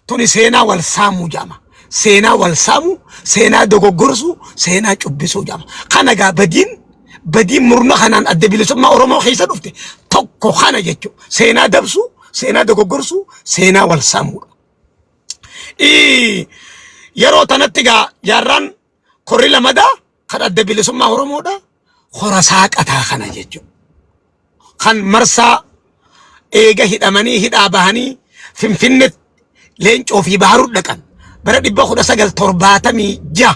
Tuni seenaa wal saamuu jedhama. Seenaa wal saamuu, seenaa dogoggorsuu, seenaa cubbisuu jedhama. Kana gaa badiin badiin murna kanaan adda bilisummaa Oromoo keessa dhufte tokko kana jechuudha. Seenaa dabsuu, seenaa dogoggorsuu, seenaa wal saamuudha. Yeroo tanatti gaa jaarraan korri lamadaa kan adda bilisummaa Oromoodha. Kora saaqataa kana jechuudha. Kan marsaa eega hidhamanii hidhaa bahanii Finfinnetti Leencoo fi Baharuu dhaqan bara 1976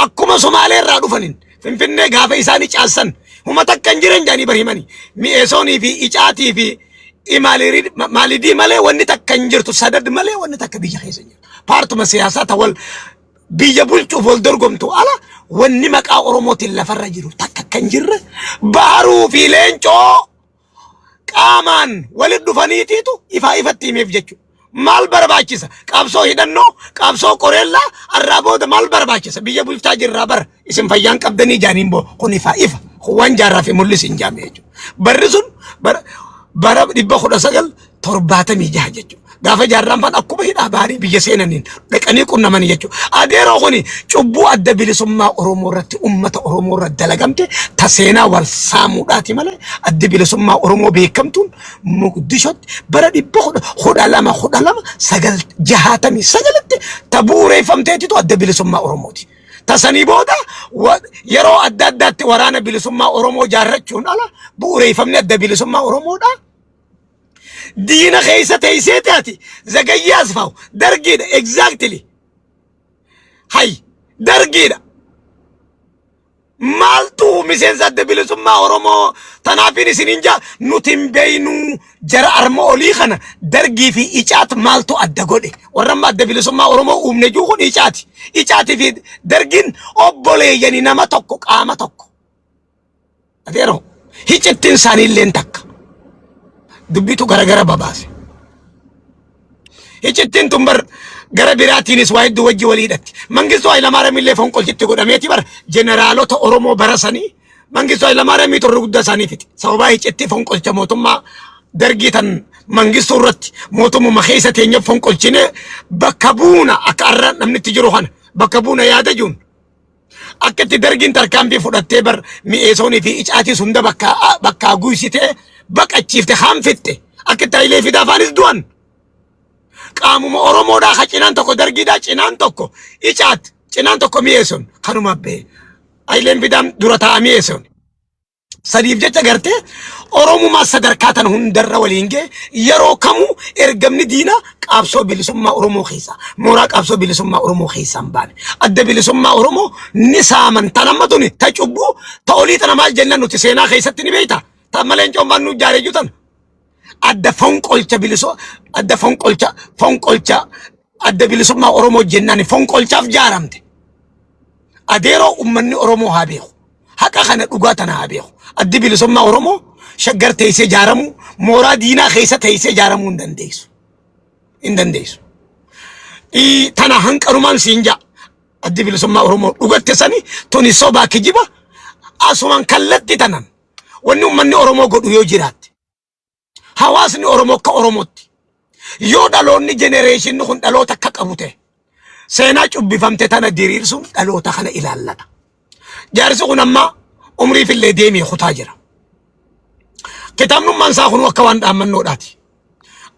akkuma Somaalee irraa dhufaniin Finfinnee gaafa isaanii caassan huma takka hin jiran jedhanii bar himanii mi'eesoonii fi icaatii fi maalidii malee wanni takka hin jirtu sadad malee wanni takka biyya keessa hin jirtu. Paartuma siyaasaa ta wal biyya bulchuuf wal dorgomtu ala wanni maqaa Oromootiin lafarra jiru takka akka hin jirre Baharuu fi Leencoo qaamaan walitti dhufaniitiitu ifaa ifatti himeef jechuudha. Maal barbaachisa? Qabsoo hidhannoo, qabsoo qoreellaa, arraa booda maal barbaachisa? Biyya bulchaa jirraa bara isin fayyaan qabdanii jaaniin boo kun ifaa ifa. Kun waan jaarraa fi mul'is hin jaamne jechuudha. Barri sun bara 1976 jechuudha. Gaafa jaarraan faan akkuma hidhaa bahanii biyya seenaniin dhaqanii qunnamanii jechuudha. Adeeroo kuni cubbuu adda bilisummaa Oromoo irratti uummata Oromoo irratti dalagamte ta seenaa wal saamuudhaati malee addi bilisummaa Oromoo beekamtuun Moqdishotti bara dhibba kudha kudha lama kudha lama sagal jahaatamii sagalitti ta bu'uureeffamteetitu adda bilisummaa Oromooti. Ta sanii booda yeroo adda addaatti waraana bilisummaa Oromoo jaarrachuun ala bu'uureeffamni adda bilisummaa Oromoodha. Diina keessa teessee taati zagayyee asfaaw dargiidha exactly. Hay dargiidha. Maaltu miseensa adda bilisummaa Oromoo tanaafin isiniin jaa nuti hin beeynu jara arma olii kana dargii fi icaat maaltu adda godhe warra amma adda bilisummaa Oromoo uumne jiru kun icaati. Icaatii fi dargiin obboleeyyani nama tokko qaama tokko. Adeeroo hicittiin isaanii illeen takka. Dubbitu garagara babaase. Hicittiin tun bar gara biraatiinis waa hedduu wajji walii hidhatti. Mangistuu Hayilamaariyaam illee fonqolchitti godhameeti bar jeneraalota Oromoo bara sanii Mangistuu Hayilamaariyaam torri guddaa isaanii fixe. Sababaa hicittii fonqolcha mootummaa dargii tan Mangistuu irratti mootummuma keessa teenya fonqolchine bakka buuna akka arra namni itti jiru kana bakka buuna yaada jiruun Akka itti dargiin tarkaanfii fudhattee bar mi'eesoonii fi icaatii hunda bakkaa bakkaa guysitee baqachiifte haan fixxe. Akka itti Hayilee Fidaa faanis du'an. Qaamuma Oromoodhaa ka cinaan tokko dargiidhaa cinaan tokko icaat cinaan tokko mi'eesoon kanuma bee. Hayileen Fidaan dura taa'aa mi'eesoon. Sadiif jecha gartee Oromummaa sadarkaa tana hundarra waliin ga'e yeroo kamuu ergamni diinaa qaabsoo bilisummaa Oromoo keessaa mooraa qaabsoo bilisummaa Oromoo keessaa hin baane. Adda bilisummaa Oromoo ni saaman tan amma tuni ta cubbuu ta olii tana maal jenna nuti seenaa keessatti ni beekta. Ta malee hin coommaan nu ijaaree jiru tana. Adda fonqolcha bilisoo adda fonqolcha fonqolcha adda bilisummaa Oromoo jennaan fonqolchaaf jaaramte. Adeeroo ummanni Oromoo haa beeku. Haqa kana dhugaa tana haa beeku. Addi bilisummaa Oromoo shaggar teessee ijaaramuu mooraa diinaa keessa teessee ijaaramuu hin dandeessu. Hin dandeessu. Tana hanqanumaan siin ja'a. Addi bilisummaa Oromoo dhugatte sani tuni sobaa kijiba asumaan kallatti tanan wanni ummanni Oromoo godhu yoo jiraatte. Hawaasni Oromoo akka Oromootti Yoo dhaloonni generationni kun dhaloota akka qabu ta'e seenaa cubbifamte tana diriirsuun dhaloota kana ilaallata. Jaarsi kun amma umriifillee deemee kutaa jira. Kitaabnummaan isaa kun akka waan dhaammannoodhaati.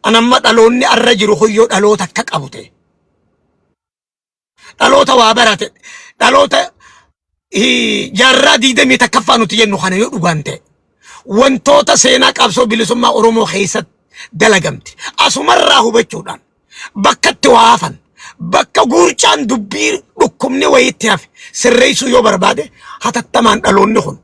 An amma dhaloonni arra jiru kun yoo dhaloota akka qabu ta'e dhaloota waa barate, dhaloota jaarraa 21ffaa nuti jennu kana yoo dhugaan ta'e, wantoota seenaa qabsoo bilisummaa Oromoo keessatti dalagamte asumarraa hubachuudhaan bakkatti waa hafan, bakka guurcaan dubbii dhukkubni wayiitti hafe sirreessuu yoo barbaade, hatattamaan dhaloonni kun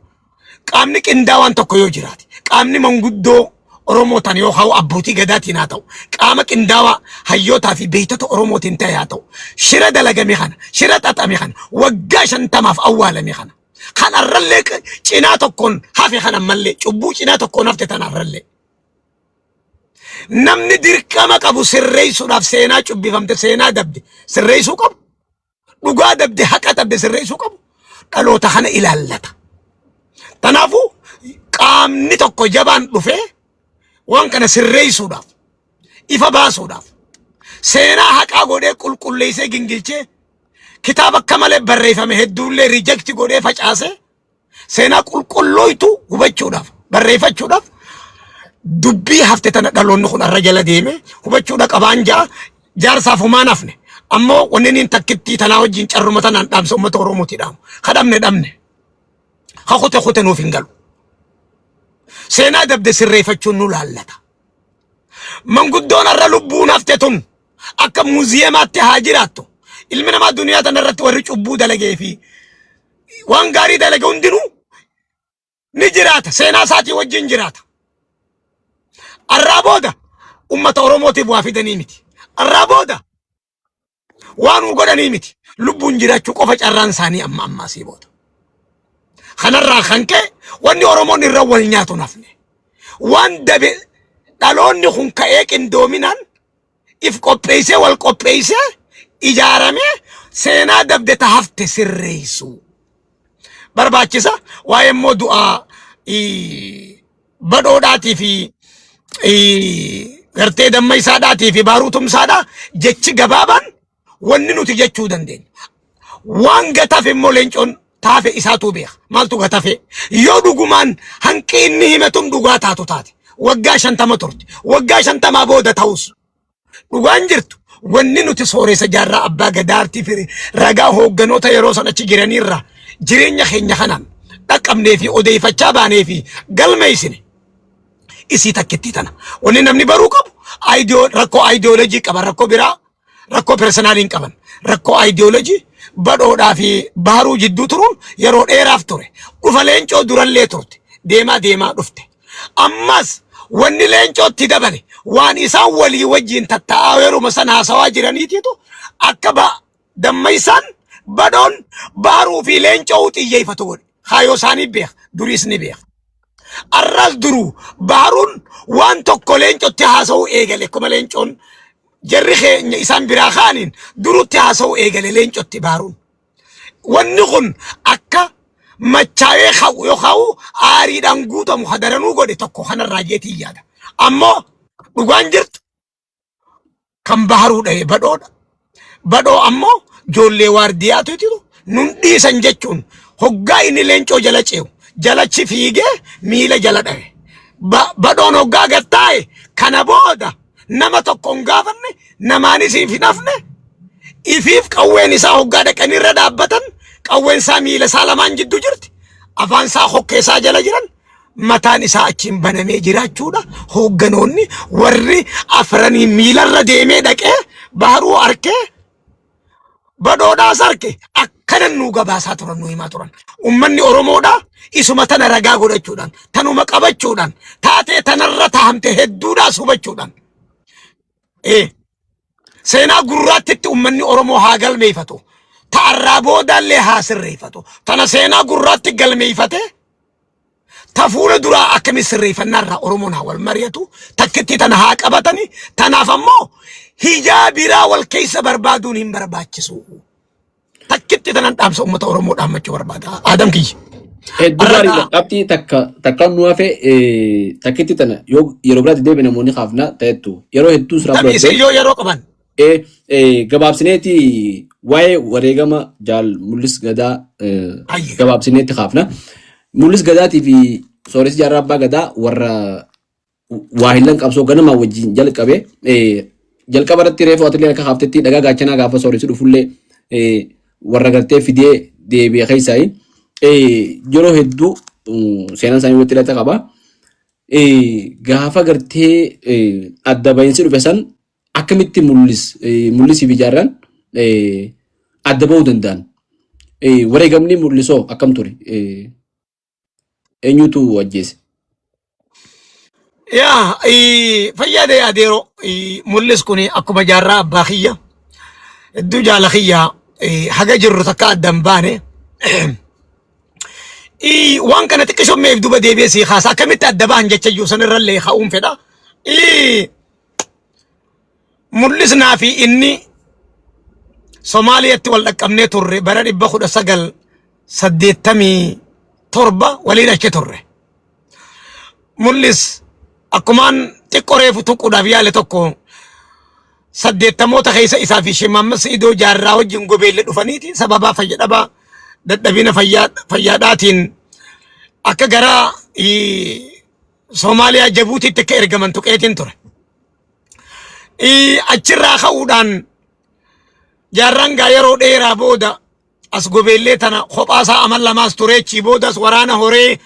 qaamni qindaawaan tokko yoo jiraate, qaamni manguddoo Oromootaan yookaan abbootii gadaatiin haa ta'u, qaama qindaawaa hayyootaa fi beektota Oromootiin ta'e haa ta'u, shira dalagame kana, shira xaxame kana, waggaa 50f awwaalame kana, kan arrallee cinaa tokkoon hafe kan ammallee cubbuu cinaa tokkoon hafte tan arrallee namni dirqama qabu sirreessuudhaaf, seenaa cubbifamte, seenaa dabde sirreessuu qabu, dhugaa dabde, haqa dabde sirreessuu qabu dhaloota kana ilaallata. Kanaafuu qaamni tokko jabaan dhufee waan kana sirreessuudhaaf, ifa baasuudhaaf, seenaa haqaa godhee qulqulleessee gingilchee, kitaaba akka malee barreeffame hedduullee reject godhee facaasee, seenaa qulqullooytu hubachuudhaaf, barreeffachuudhaaf, dubbii hafte tana dhaloonni kun arra jala deeme hubachuudha qabaan ja'a. Jaarsaaf humaan hafne. Ammoo wanni inni takkittii tanaa wajjin carruma tanaan dhaamsa uummata Oromooti dhaamu, kadhabne dhabne ha kute kute nuuf hin galu. Seenaa dabde sirreeffachuun nu laallata. Manguddoon har'a lubbuun hafte tun akka muuziyemaatti haa jiraattu. Ilmi namaa duniyaa tana irratti warri cubbuu dalagee fi waan gaarii dalage hundinuu ni jiraata, seenaa isaatii wajjin jiraata. Arraa booda ummata Oromootiif waa fidanii miti, arraa booda waan uu godhanii miti, lubbuun jiraachuu qofa carraan isaanii amma ammaasii booda. Kanarraa kan ka'e wanni Oromoon irra wal nyaatu nafne waan dabe dhaloonni kun ka'ee qindoominaan if qopheessee, wal qopheessee, ijaaramee seenaa dabde ta hafte sirreessuu barbaachisa. Waa'ee immoo du'aa badhoodhaatii fi gartee damma isaadhaatii fi baaruu tumsaadhaa, jechi gabaabaan wanni nuti jechuu dandeenya. Waan gatafe immoo leencoon taafe isaatu beeka. Maaltu gatafe? Yoo dhugumaan hanqi inni himatun dhugaa taatu taate, waggaa 50 turte. Waggaa 50 booda ta'us dhugaan jirtu, wanni nuti sooressa jaarraa abbaa gadaartii fi ragaa hoogganoota yeroo san achi jiraniirraa jireenya keenya kanaan dhaqqabnee fi odeeffachaa baanee fi galmeessine isii takkittii tana. Wanni namni baruu qabu rakkoo aayidiyoolojii qaban, rakkoo biraa, rakkoo personalii hin qaban. Rakkoo aayidiyoolojii badhoodhaa fi baharuu jidduu turuun yeroo dheeraaf ture. Dhufa leencoo durallee turte. Deemaa deemaa dhufte. Ammas wanni leencootti dabale waan isaan walii wajjin tattaa'aa yeruma sana haasawaa jiraniititu akka dammaysaan badhoon baharuu fi leencoo xiyyeeffatu godhe. Kaayoo isaanii beeka. Duriis ni beeka. Arras duruu baharuun waan tokko leencotti haasa'uu eegale, akkuma leencoon jarri keenya isaan biraa kaaniin durutti haasa'uu eegale leencotti baharuun. Wanni kun akka machaa'ee ka'u yookaan aariidhaan guutamu hadaranuu godhe tokko kanarraa jeetii yaada. Ammoo dhugaan jirtu kan baharuu dha'e badhoodha. Badhoo ammoo ijoollee waardiyaatu jiru nun dhiisan jechuun hoggaa inni leencoo jala ce'u jalachi fiigee miila jala dha'e. Badhoon hoggaa gattaa'e kana booda nama tokko hin gaafanne, namaanis hin hafne, ifiif qawween isaa hoggaa dhaqanii irra dhaabbatan qawween isaa miila isaa lamaan jidduu jirti, afaan isaa hokkee isaa jala jiran, mataan isaa achiin banamee jiraachuudha. Hoogganoonni warri afranii miilarra deemee dhaqee baharuu arkee badhoodhaas arke akkanan nuu gabaasaa turan, nu himaa turan. Ummanni Oromoodha isuma tana ragaa godhachuudhaan, tanuma qabachuudhaan, taatee tanarra tahamte hedduudhaas hubachuudhaan. Seenaa gurraattitti ummanni Oromoo haa galmeeffatu. Ta'arraa boodaallee haa sirreeffatu. Tana seenaa gurraatti galmeeffate ta fuula duraa akkami sirreeffannaarraa Oromoon haa wal mari'atu. Takkitti tana haa qabatani. Tanaaf ammoo hijaa biraa wal keessa barbaaduun hin barbaachisu. Takkitti tanan dhaamsa uummata Oromoo dhaammachuu barbaada. Aadam kiyya. Hedduu Har'a gaariidha. gaa Qabxii takka takka nu hafe takkitti tana yoo yeroo biraatti deebi'e namoonni kaafna ta'ettu yeroo hedduu siraa taphii fudhatte isin yoo yeroo qaban. Gabaabsineeti waa'ee wareegama jaal Mul'is Gadaa Ayye. gabaabsineetti kaafna. Mul'is Gadaatii fi Sooressi Jaarraa Abbaa Gadaa warra waa hillan qabsoo ganamaa wajjin jalqabe jalqaba irratti reefu atillee akka kaaftetti dhagaa gaachanaa gaafa sooressi dhufullee warra gartee fidee deebi'e keessaa yeroo hedduu seenaan isaanii walitti hidhata qaba. Gaafa gartee adda bahinsi dhufe san akkamitti mul'isii fi jaarraan adda bahuu danda'an? Wareegamni mul'isoo akkam ture? Eenyutu ajjeese? Yaa fayyaade adeero mul'is kun akkuma jaarraa abbaa kiyya hedduu jaala kiyya haga jirru takka adda hin baane. Waan kana xiqqishoo meef duba deebi'ee sii kaasa akkamitti adda bahan jecha iyyuu sanirrallee ka'uun fedha. Mul'isnaa fi inni Somaaliyaatti wal dhaqqabnee turre bara 1987 waliin achi turre. Mul'is akkumaan xiqqoo reefu tuquudhaaf yaale tokko saddeettamoota keessa isaa fi Shimammas Idoo Jaarraa wajjin gobeelle dhufaniiti sababaa fayyadhabaa dadhabina fayyaadhaatiin akka gara Somaaliyaa Jabuutiitti akka ergaman tuqeetiin ture. Achirraa ka'uudhaan jaarraan gaa yeroo dheeraa booda as gobeellee tana kophaasaa amal lamaas ture achii boodas waraana horee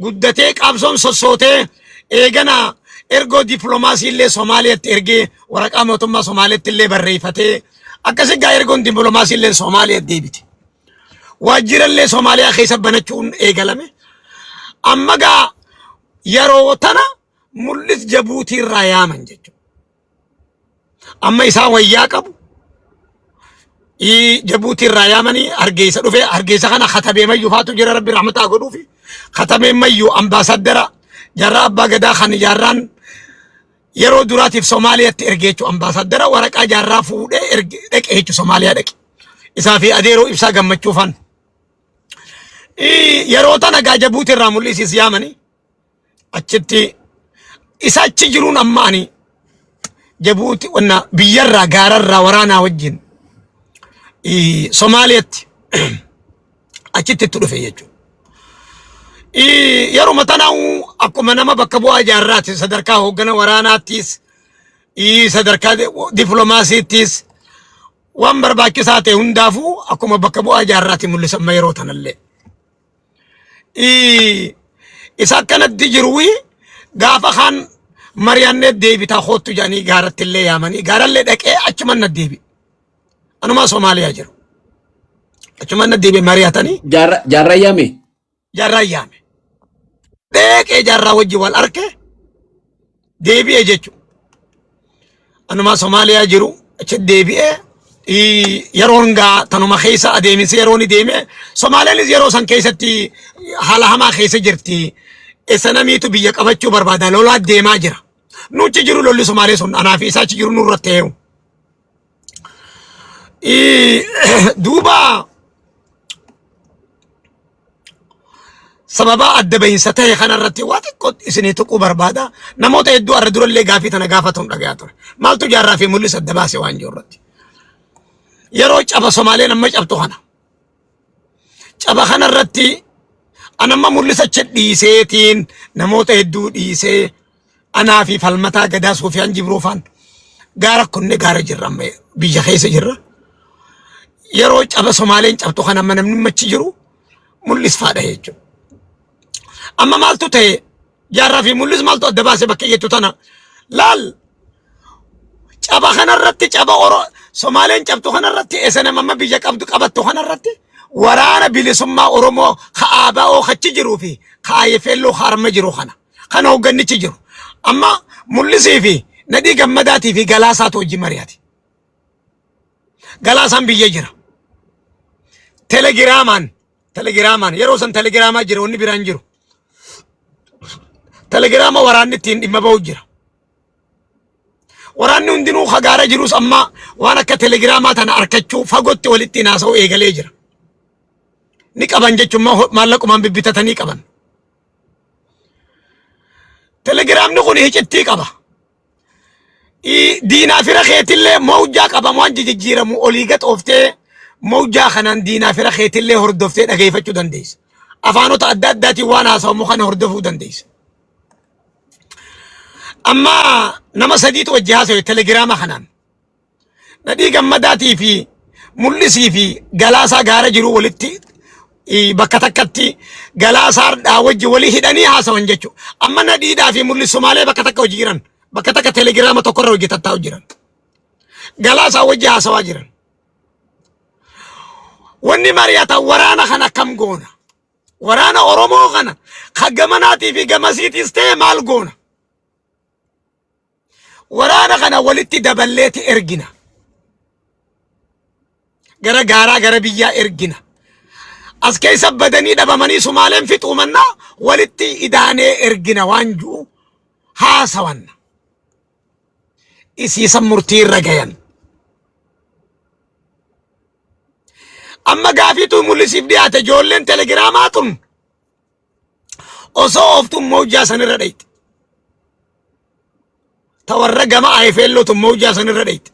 guddatee qabsoon sossootee eegana ergoo dippiloomaasii illee Somaaliyaatti ergee waraqaa mootummaa Somaaliyaatti illee barreeffatee akkasi gaa ergoon dippiloomaasii illee Somaaliyaatti deebite. Waajjira illee Somaaliyaa keessa banachuun eegalame. Amma gaa yeroo tana mul'is Jabuutii irraa yaaman jechuudha. Amma isaa wayyaa qabu. Jabuutii irraa yaamanii Hargeysa dhufe. Hargeysa kana Katabee Mayyuu faatu jira Rabbi rahmataa godhuufi. Katabee Mayyuu ambaasaddara jaarraa abbaa gadaa kan jaarraan yeroo duraatiif Somaaliyaatti erge jechuudha. Ambaasaddara waraqaa jaarraa fuudhee erge dhaqe jechuudha Somaaliyaa dhaqe. Isaa fi adeeroo ibsaa gammachuu faan. Yeroo tana gaa Jabuutii irraa mul'isiis yaamanii achitti isa achi jiruun amma ani Jabuuti wanna biyyarraa gaararraa waraanaa wajjin Somaaliyaatti achitti itti dhufe jechuudha. Yeruma tanaa akkuma nama bakka bu'aa jaarraati sadarkaa hooggana waraanaattis sadarkaa diplomaasiittis waan barbaachisaa ta'e hundaafuu akkuma bakka bu'aa jaarraati mul'isa amma yeroo tanallee. Isa akkanatti jiru gaafa kaan mari'annee deebitaa koottu jedhanii gaaratti illee yaamanii gaarallee dhaqee achuman na deebi. Anumaa Somaaliyaa jiru. Achuman na deebi mari'atanii. Jaarraa yaame. Jaarraa yaame. Dheeqee jaarraa wajji wal arke deebi'e jechuudha. Anumaa Somaaliyaa jiru achi deebi'ee yeroon gaa tanuma keessa adeeminsi yeroo ni deeme Somaaliyaanis yeroo san keessatti haala hamaa keessa jirti. Isa namiitu biyya qabachuu barbaada lolaa deemaa jira. Nuchi jiru lolli Somaalee sun anaa fi isaa achi jiru nurra ta'eeru. Duuba sababa adda bahinsa ta'e kanarratti waa xiqqoo isinii tuquu barbaada. Namoota hedduu har'a durallee gaafii tana gaafatuun dhagayaa ture. Maaltu jaarraa fi mul'isa adda baase waan jiru irratti. Yeroo caba Somaaleen amma cabtu kana. Caba kanarratti anamma mul'isa achi dhiiseetiin namoota hedduu dhiisee anaa fi falmataa gadaa Soofiyaan Jibroo faan gaara kunne gaara jirra amma biyya keessa jirra. Yeroo caba Somaaleen cabtu kana amma namni machi jiru mul'is faadha jechuudha. Amma maaltu ta'e jaarraa fi mul'is maaltu adda baase bakka jettu tana laal caba kanarratti caba oro Somaaleen cabtu kanarratti SNM amma biyya qabdu qabattu kanarratti waraana bilisummaa Oromoo ka ABO kachi jiruu fi ka IFLO ka arma jiru kana kan hooggannichi jiru amma mul'isii fi nadhii gammadaatii fi galaasaatu hojii mari'ate. Galaasaan biyya jira. Telegiraamaan telegiraamaan yeroo san telegiraamaa jira wanni biraan jiru. Telegiraama waraanni ittiin dhimma ba'u jira. Waraanni hundinuu hagaara jirus amma waan akka telegiraamaa tana arkachuu fagootti walitti haasa'u eegalee jira. Ni qaban jechuun maallaqumaan bibbitatanii qaban. Telegiraamni kun hicittii qaba. Diinaa fira keetillee mawjaa qaba waan jijjiiramu olii gad ooftee mawjaa kanaan diinaa fira keetillee hordoftee dhageeffachuu dandeessa. Afaanota adda addaatiin waan haasawamu kana hordofuu dandeessa. Amma nama sadiitu wajji haasawe telegiraama kanaan. Nadhii Gammadaatii fi Mul'isii fi Galaasaa gaara jiru walitti bakka takkatti Galaasaa wajji walii hidhanii haasawan jechuudha. Amma Nadhiidhaa fi Mul'is Sumaalee bakka takka hojii jiran. Bakka takka telegiraama tokkorra hojii tattaa'u jiran. Galaasaa wajji haasawaa jiran. Wanni mari'atan waraana kana akkam goona? Waraana Oromoo kana ka gamanaatii fi gamasiitis ta'e maal goona? Waraana kana walitti daballeeti ergina. Gara gaaraa gara biyyaa ergina. As keessa badanii dhabamanii Sumaaleen fixuu mannaa walitti idaanee ergina waan ji'u haasawanna. Isiisan murtii irra gayan. Amma gaafiitu mul'isiif dhiyaate ijoolleen telegiraamaa tun osoo ooftuun mawjaa sanirra dhayxe. Ta warra gama ayifeelloo tun mawjaa sanirra dhayxe.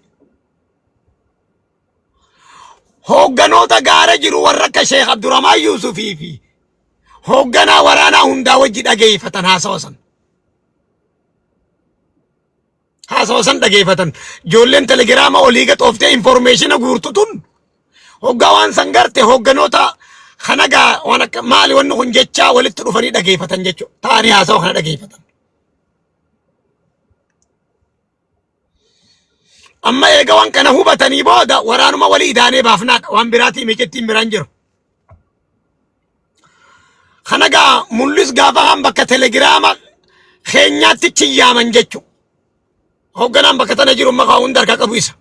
Hoogganoota gaara jiru warra akka Sheekh Abdurrahmaan Yuusufii fi hoogganaa waraanaa hundaa wajji dhageeffatan haasawa san. Haasawa san dhageeffatan. Ijoolleen telegiraama olii gad ooftee informeeshina guurtu tun hoggaa waan san garte hoogganoota kana gaa waan akka maali wanni kun jechaa walitti dhufanii dhageeffatan jechuudha. Ta'anii haasawa kana dhageeffatan. Amma eega waan kana hubatanii booda waraanuma walii idaanee baafnaadha. Waan biraatii micittiin biraan jiru. Kana gaa mul'is gaafa kan bakka telegiraama keenyaatti chiyyaaman jechuudha. Hoogganaan bakka tana jiru maqaa hunda harka qabu isa.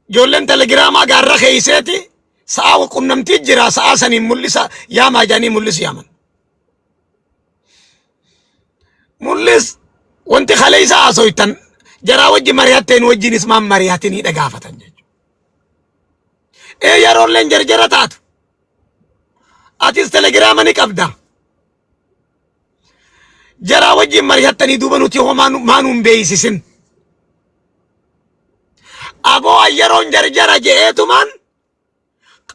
Ijoolleen telegiraamaa gaarra keeyseeti sa'a qunnamtii jira sa'a saniin mul'isa yaamaa jedhanii mul'is yaaman. Mul'is wanti kaleessa haasoytan jaraa wajji mari'atteen wajjinis maan mari'atinii dhagaafatan jechuudha. Ee yeroolleen jarjara taatu. Atis telegiraama ni qabda. Jaraa wajjin mari'attanii duuba nuti homaa maa nuun beeksisin. Aboo yeroon jarjara je'eetumaan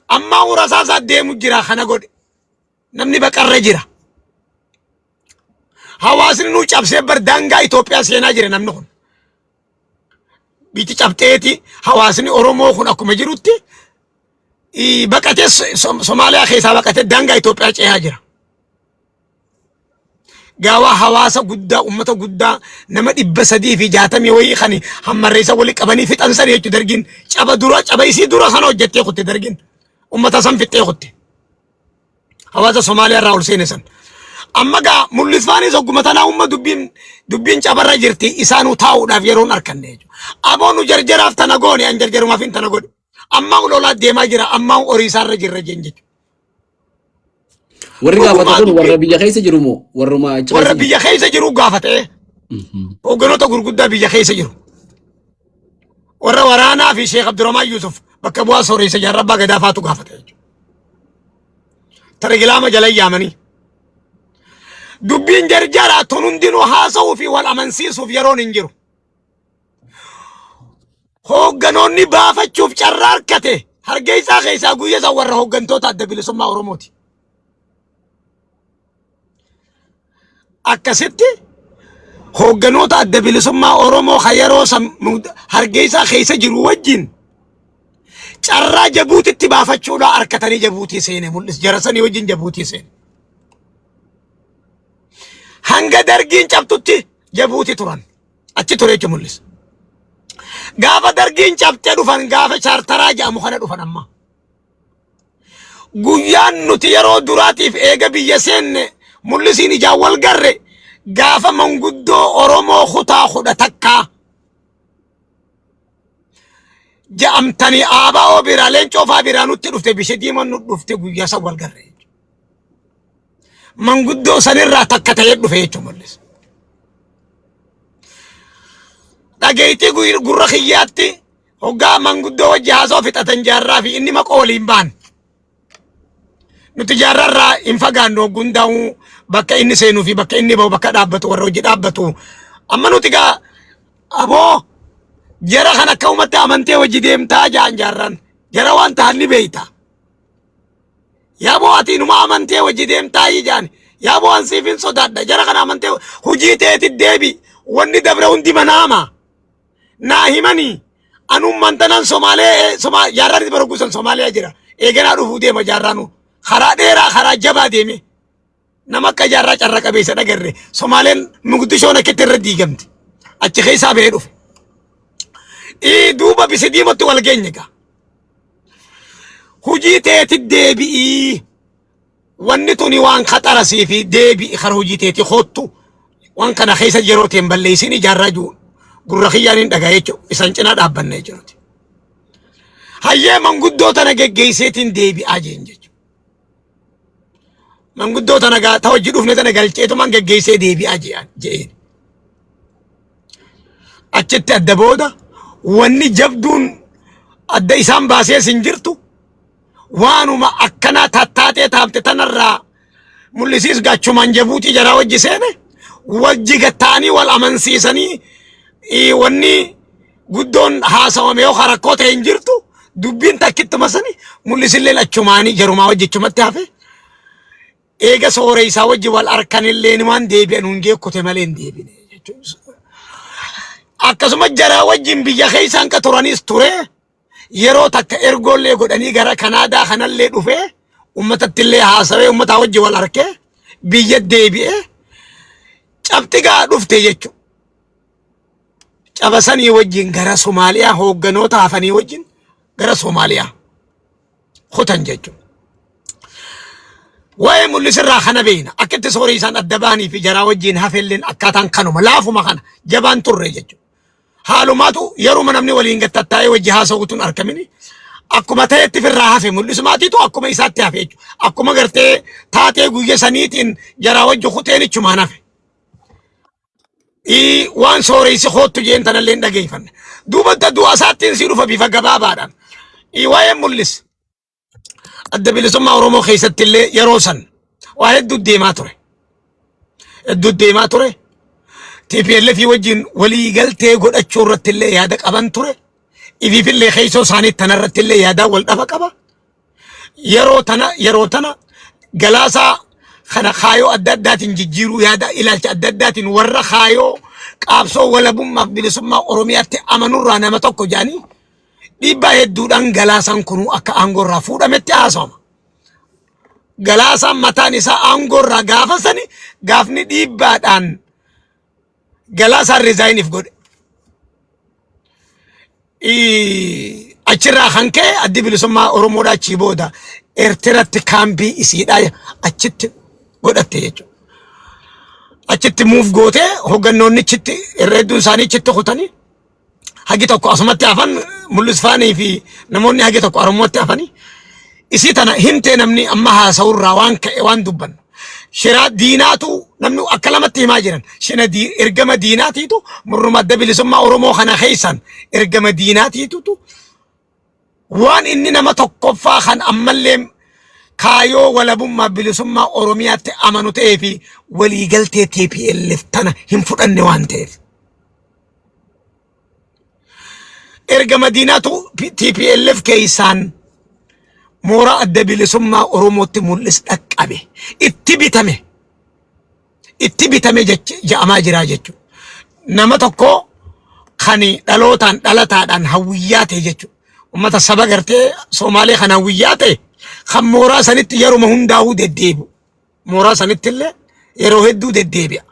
ammaa urasaasaa deemu jira kana godhe. Namni baqarra jira. Hawaasni nu cabsee bar daangaa Itoophiyaa seenaa jira namni kun. Biyyi cabxeeti hawaasni Oromoo kun akkuma jirutti baqatee Somaaliyaa keessaa baqatee daangaa Itoophiyaa ce'aa jira. Gaawaa hawaasa guddaa uummata guddaa nama 360 wayii kan hammarreessa walii qabanii fixan san jechuudha dargin caba dura caba isii dura sana hojjettee kutte dargin uummata san fixxee kutte. Hawaasa Somaaliyaa irraa ol seene san. Amma gaa mul'isfaanis ogguma tanaa umma dubbiin dubbiin cabarra jirti isaanuu taa'uudhaaf yeroon arkanne jechuudha. Aboo nu jarjaraaf tana goone an jarjarumaaf hin tana godhe. Ammaa lolaa deemaa jira ammaa horii isaarra jirra jeen jechuudha. Warri gaafate kun warra biyya keessa jiru moo warruma achi Warra biyya keessa jiru gaafate hoogganoota gurguddaa biyya keessa jiru. Warra waraanaa fi Sheekh Abdurrahmaan Yuusuf bakka bu'aa sooressa jaarraa abbaa gadaa faatu gaafate jechuudha. Telegiraama jala yaamanii. Dubbiin jarjaraa tun hundinuu haasa'uu fi wal amansiisuuf yeroon hin jiru. Hoogganoonni baafachuuf carraa argate Hargeysaa keessaa guyya san warra hooggantoota adda bilisummaa Oromooti. Akkasitti hoogganoota adda bilisummaa Oromoo kan yeroo san Hargeysaa keessa jiru wajjin carraa Jabuutitti baafachuudhaa harkatanii Jabuutii seene mul'is jara sanii wajjin Jabuutii seene. Hanga dargiin cabtutti Jabuutii turan. Achi ture jechuun mul'isa. Gaafa dargiin cabxee dhufan gaafa chaartaraa jedhamu kana dhufan amma. Guyyaan nuti yeroo duraatiif eega biyya seenne mul'isiin ijaan wal garre gaafa manguddoo Oromoo kutaa 11 ja'amtanii ABO biraa leencoo faa biraa nutti dhufte bishe diimaan nu dhufte guyyaa san wal garre. Manguddoo sanirraa takka ta'ee dhufe jechuun mul'isa. Dhageettii gurra kiyyaatti hoggaa manguddoo wajji haasoo fixatan jaarraa fi inni maqoo waliin ba'an. Nuti jaarraa hin fagaannu hoggundaa'u bakka inni seenuu fi bakka inni bahu bakka dhaabbatu warra hojii dhaabbatu. Amma nuti gaa aboo jara kan akka uummatti amantee hojii deemtaa jaan jaarran jara waan ta'an ni beeyta. Yaaboo ati inuma amantee hojii deemtaa jaan yaaboo an siif hin sodaadha jara kana amantee hojii teeti deebi wanni dabre hundi manaama. Naa himanii anummaan tanan Somaalee jaarraan itti barguusan Somaaliyaa jira. Eeganaa dhufuu deema jaarraanu. Karaa dheeraa karaa jabaa deeme. Nama akka jaarraa carra qabeessa dhagarre. Somaaleen Muqdishoon akkitti irra diigamte. Achi keessaa bahee dhufe. Duuba bisi diimatti wal geenye gaa. Hujii teeti deebi'ii. Wanni tuni waan khaxara sii fi deebi'i kara hojii teetii koottu waan kana keessa yeroo teen balleessin ijaarraa jiru gurra kiyyaan hin dhagaa jechuudha. Isan cinaa dhaabbanna jechuudha. Hayyee manguddoo tana geggeesseetiin deebi'aa jeen jechuudha. Manguddoo tana gaa ta hojii dhufne tana galcheetumaan geggeessee deebi'aa je'een. Achitti adda booda wanni jabduun adda isaan baasees hin jirtu. Waanuma akkanaa tattaatee taamte tanarraa mul'isiis gachumaan jabuutii jaraa wajji seene wajji gatta'anii wal amansiisanii wanni guddoon haasawame yoo rakkoo ta'e hin jirtu dubbiin takkittuma sani mul'isilleen achumaanii jarumaa wajjichumatti hafe eega sooreessaa wajji wal arkanilleen waan deebi'an hin jeekkute malee hin deebine jechuudha. Akkasuma jaraa wajjin biyya keessaan ka turanis ture. Yeroo takka ergoollee godhanii gara Kanaadaa kanallee dhufee uummatattillee haasawee uummataa wajji wal arkee biyya deebi'ee cabxi gaa dhufte jechuudha. Caba sanii wajjin gara Somaaliyaa hoogganoota hafanii wajjin gara Somaaliyaa kutan jechuudha. Waa'ee mul'isirraa kana beekna. Akka itti soorii isaan adda bahanii fi jaraa wajjin hafelleen akkaataan kanuma laafuma kana jabaan turre jechuudha. Haalumaatu yeruma namni waliin gattattaa'ee wajji haasa'uutu hin argamini. Akkuma ta'etti firraa hafe mul'isumaatiitu akkuma isaatti hafe jechuudha. Akkuma gartee taatee guyya saniitiin jaraa wajji kuteen ichumaan hafe. Waan sooreessi koottu jeen tanallee hin dhageeffanne. Duuba du'a isaattiin sii dhufa bifa gabaabaadhaan. Waa'ee mul'is. Adda bilisummaa Oromoo keessatti illee yeroo san waa hedduu deemaa ture. Hedduu deemaa ture. TPLF wajjin waliigaltee godhachuu irratti illee yaada qaban ture. Ifiif illee keessoo isaanii tana irratti illee yaadaa wal dhaba qaba. Yeroo tana galaasaa kana kaayoo adda addaatiin jijjiiruu yaada ilaalcha adda addaatiin warra kaayoo qaabsoo walabummaaf bilisummaa Oromiyaatti amanurraa nama tokko jedhanii dhiibbaa hedduudhaan galaasaan kunuu akka aangoo irraa fuudhametti haasawama. Galaasaan mataan isaa aangoo irraa gaafa sani gaafni dhiibbaadhaan galaasaan resign godhe. Achirraa kan ka'e addi bilisummaa Oromoodhaa achii booda Eertiratti kaampii isiidhaa achitti godhatte jechuudha. Achitti muuf gootee hooggannoonni achitti irra hedduun isaanii achitti kutanii hagi tokko asumatti hafan mul'isfaanii fi namoonni hagi tokko Oromootti hafanii isii tana himtee namni amma haasa'urraa waan ka'e waan dubbannu. Shiraa diinaatu namni akka lamatti himaa jiran. Shina ergama diinaatiitu murruma adda bilisummaa Oromoo kana keessan ergama diinaatiitutu waan inni nama tokkoffaa kan ammallee kaayoo walabummaa bilisummaa Oromiyaatti amanu ta'ee fi waliigaltee TPLF tana hin fudhanne waan ta'eef. Ergama diinaatu TPLF keessaan mooraa adda bilisummaa Oromootti mul'is dhaqqabe. Itti bitame. Itti bitame je'amaa jira jechuudha. Nama tokko kan dhalootaan dhalataadhaan hawwiyyaa ta'e jechuudha. Uummata saba gartee Somaalee kan hawwiyyaa ta'e kan mooraa sanitti yeruma hundaa'uu deddeebi'u. Mooraa sanitti illee yeroo hedduu deddeebi'a.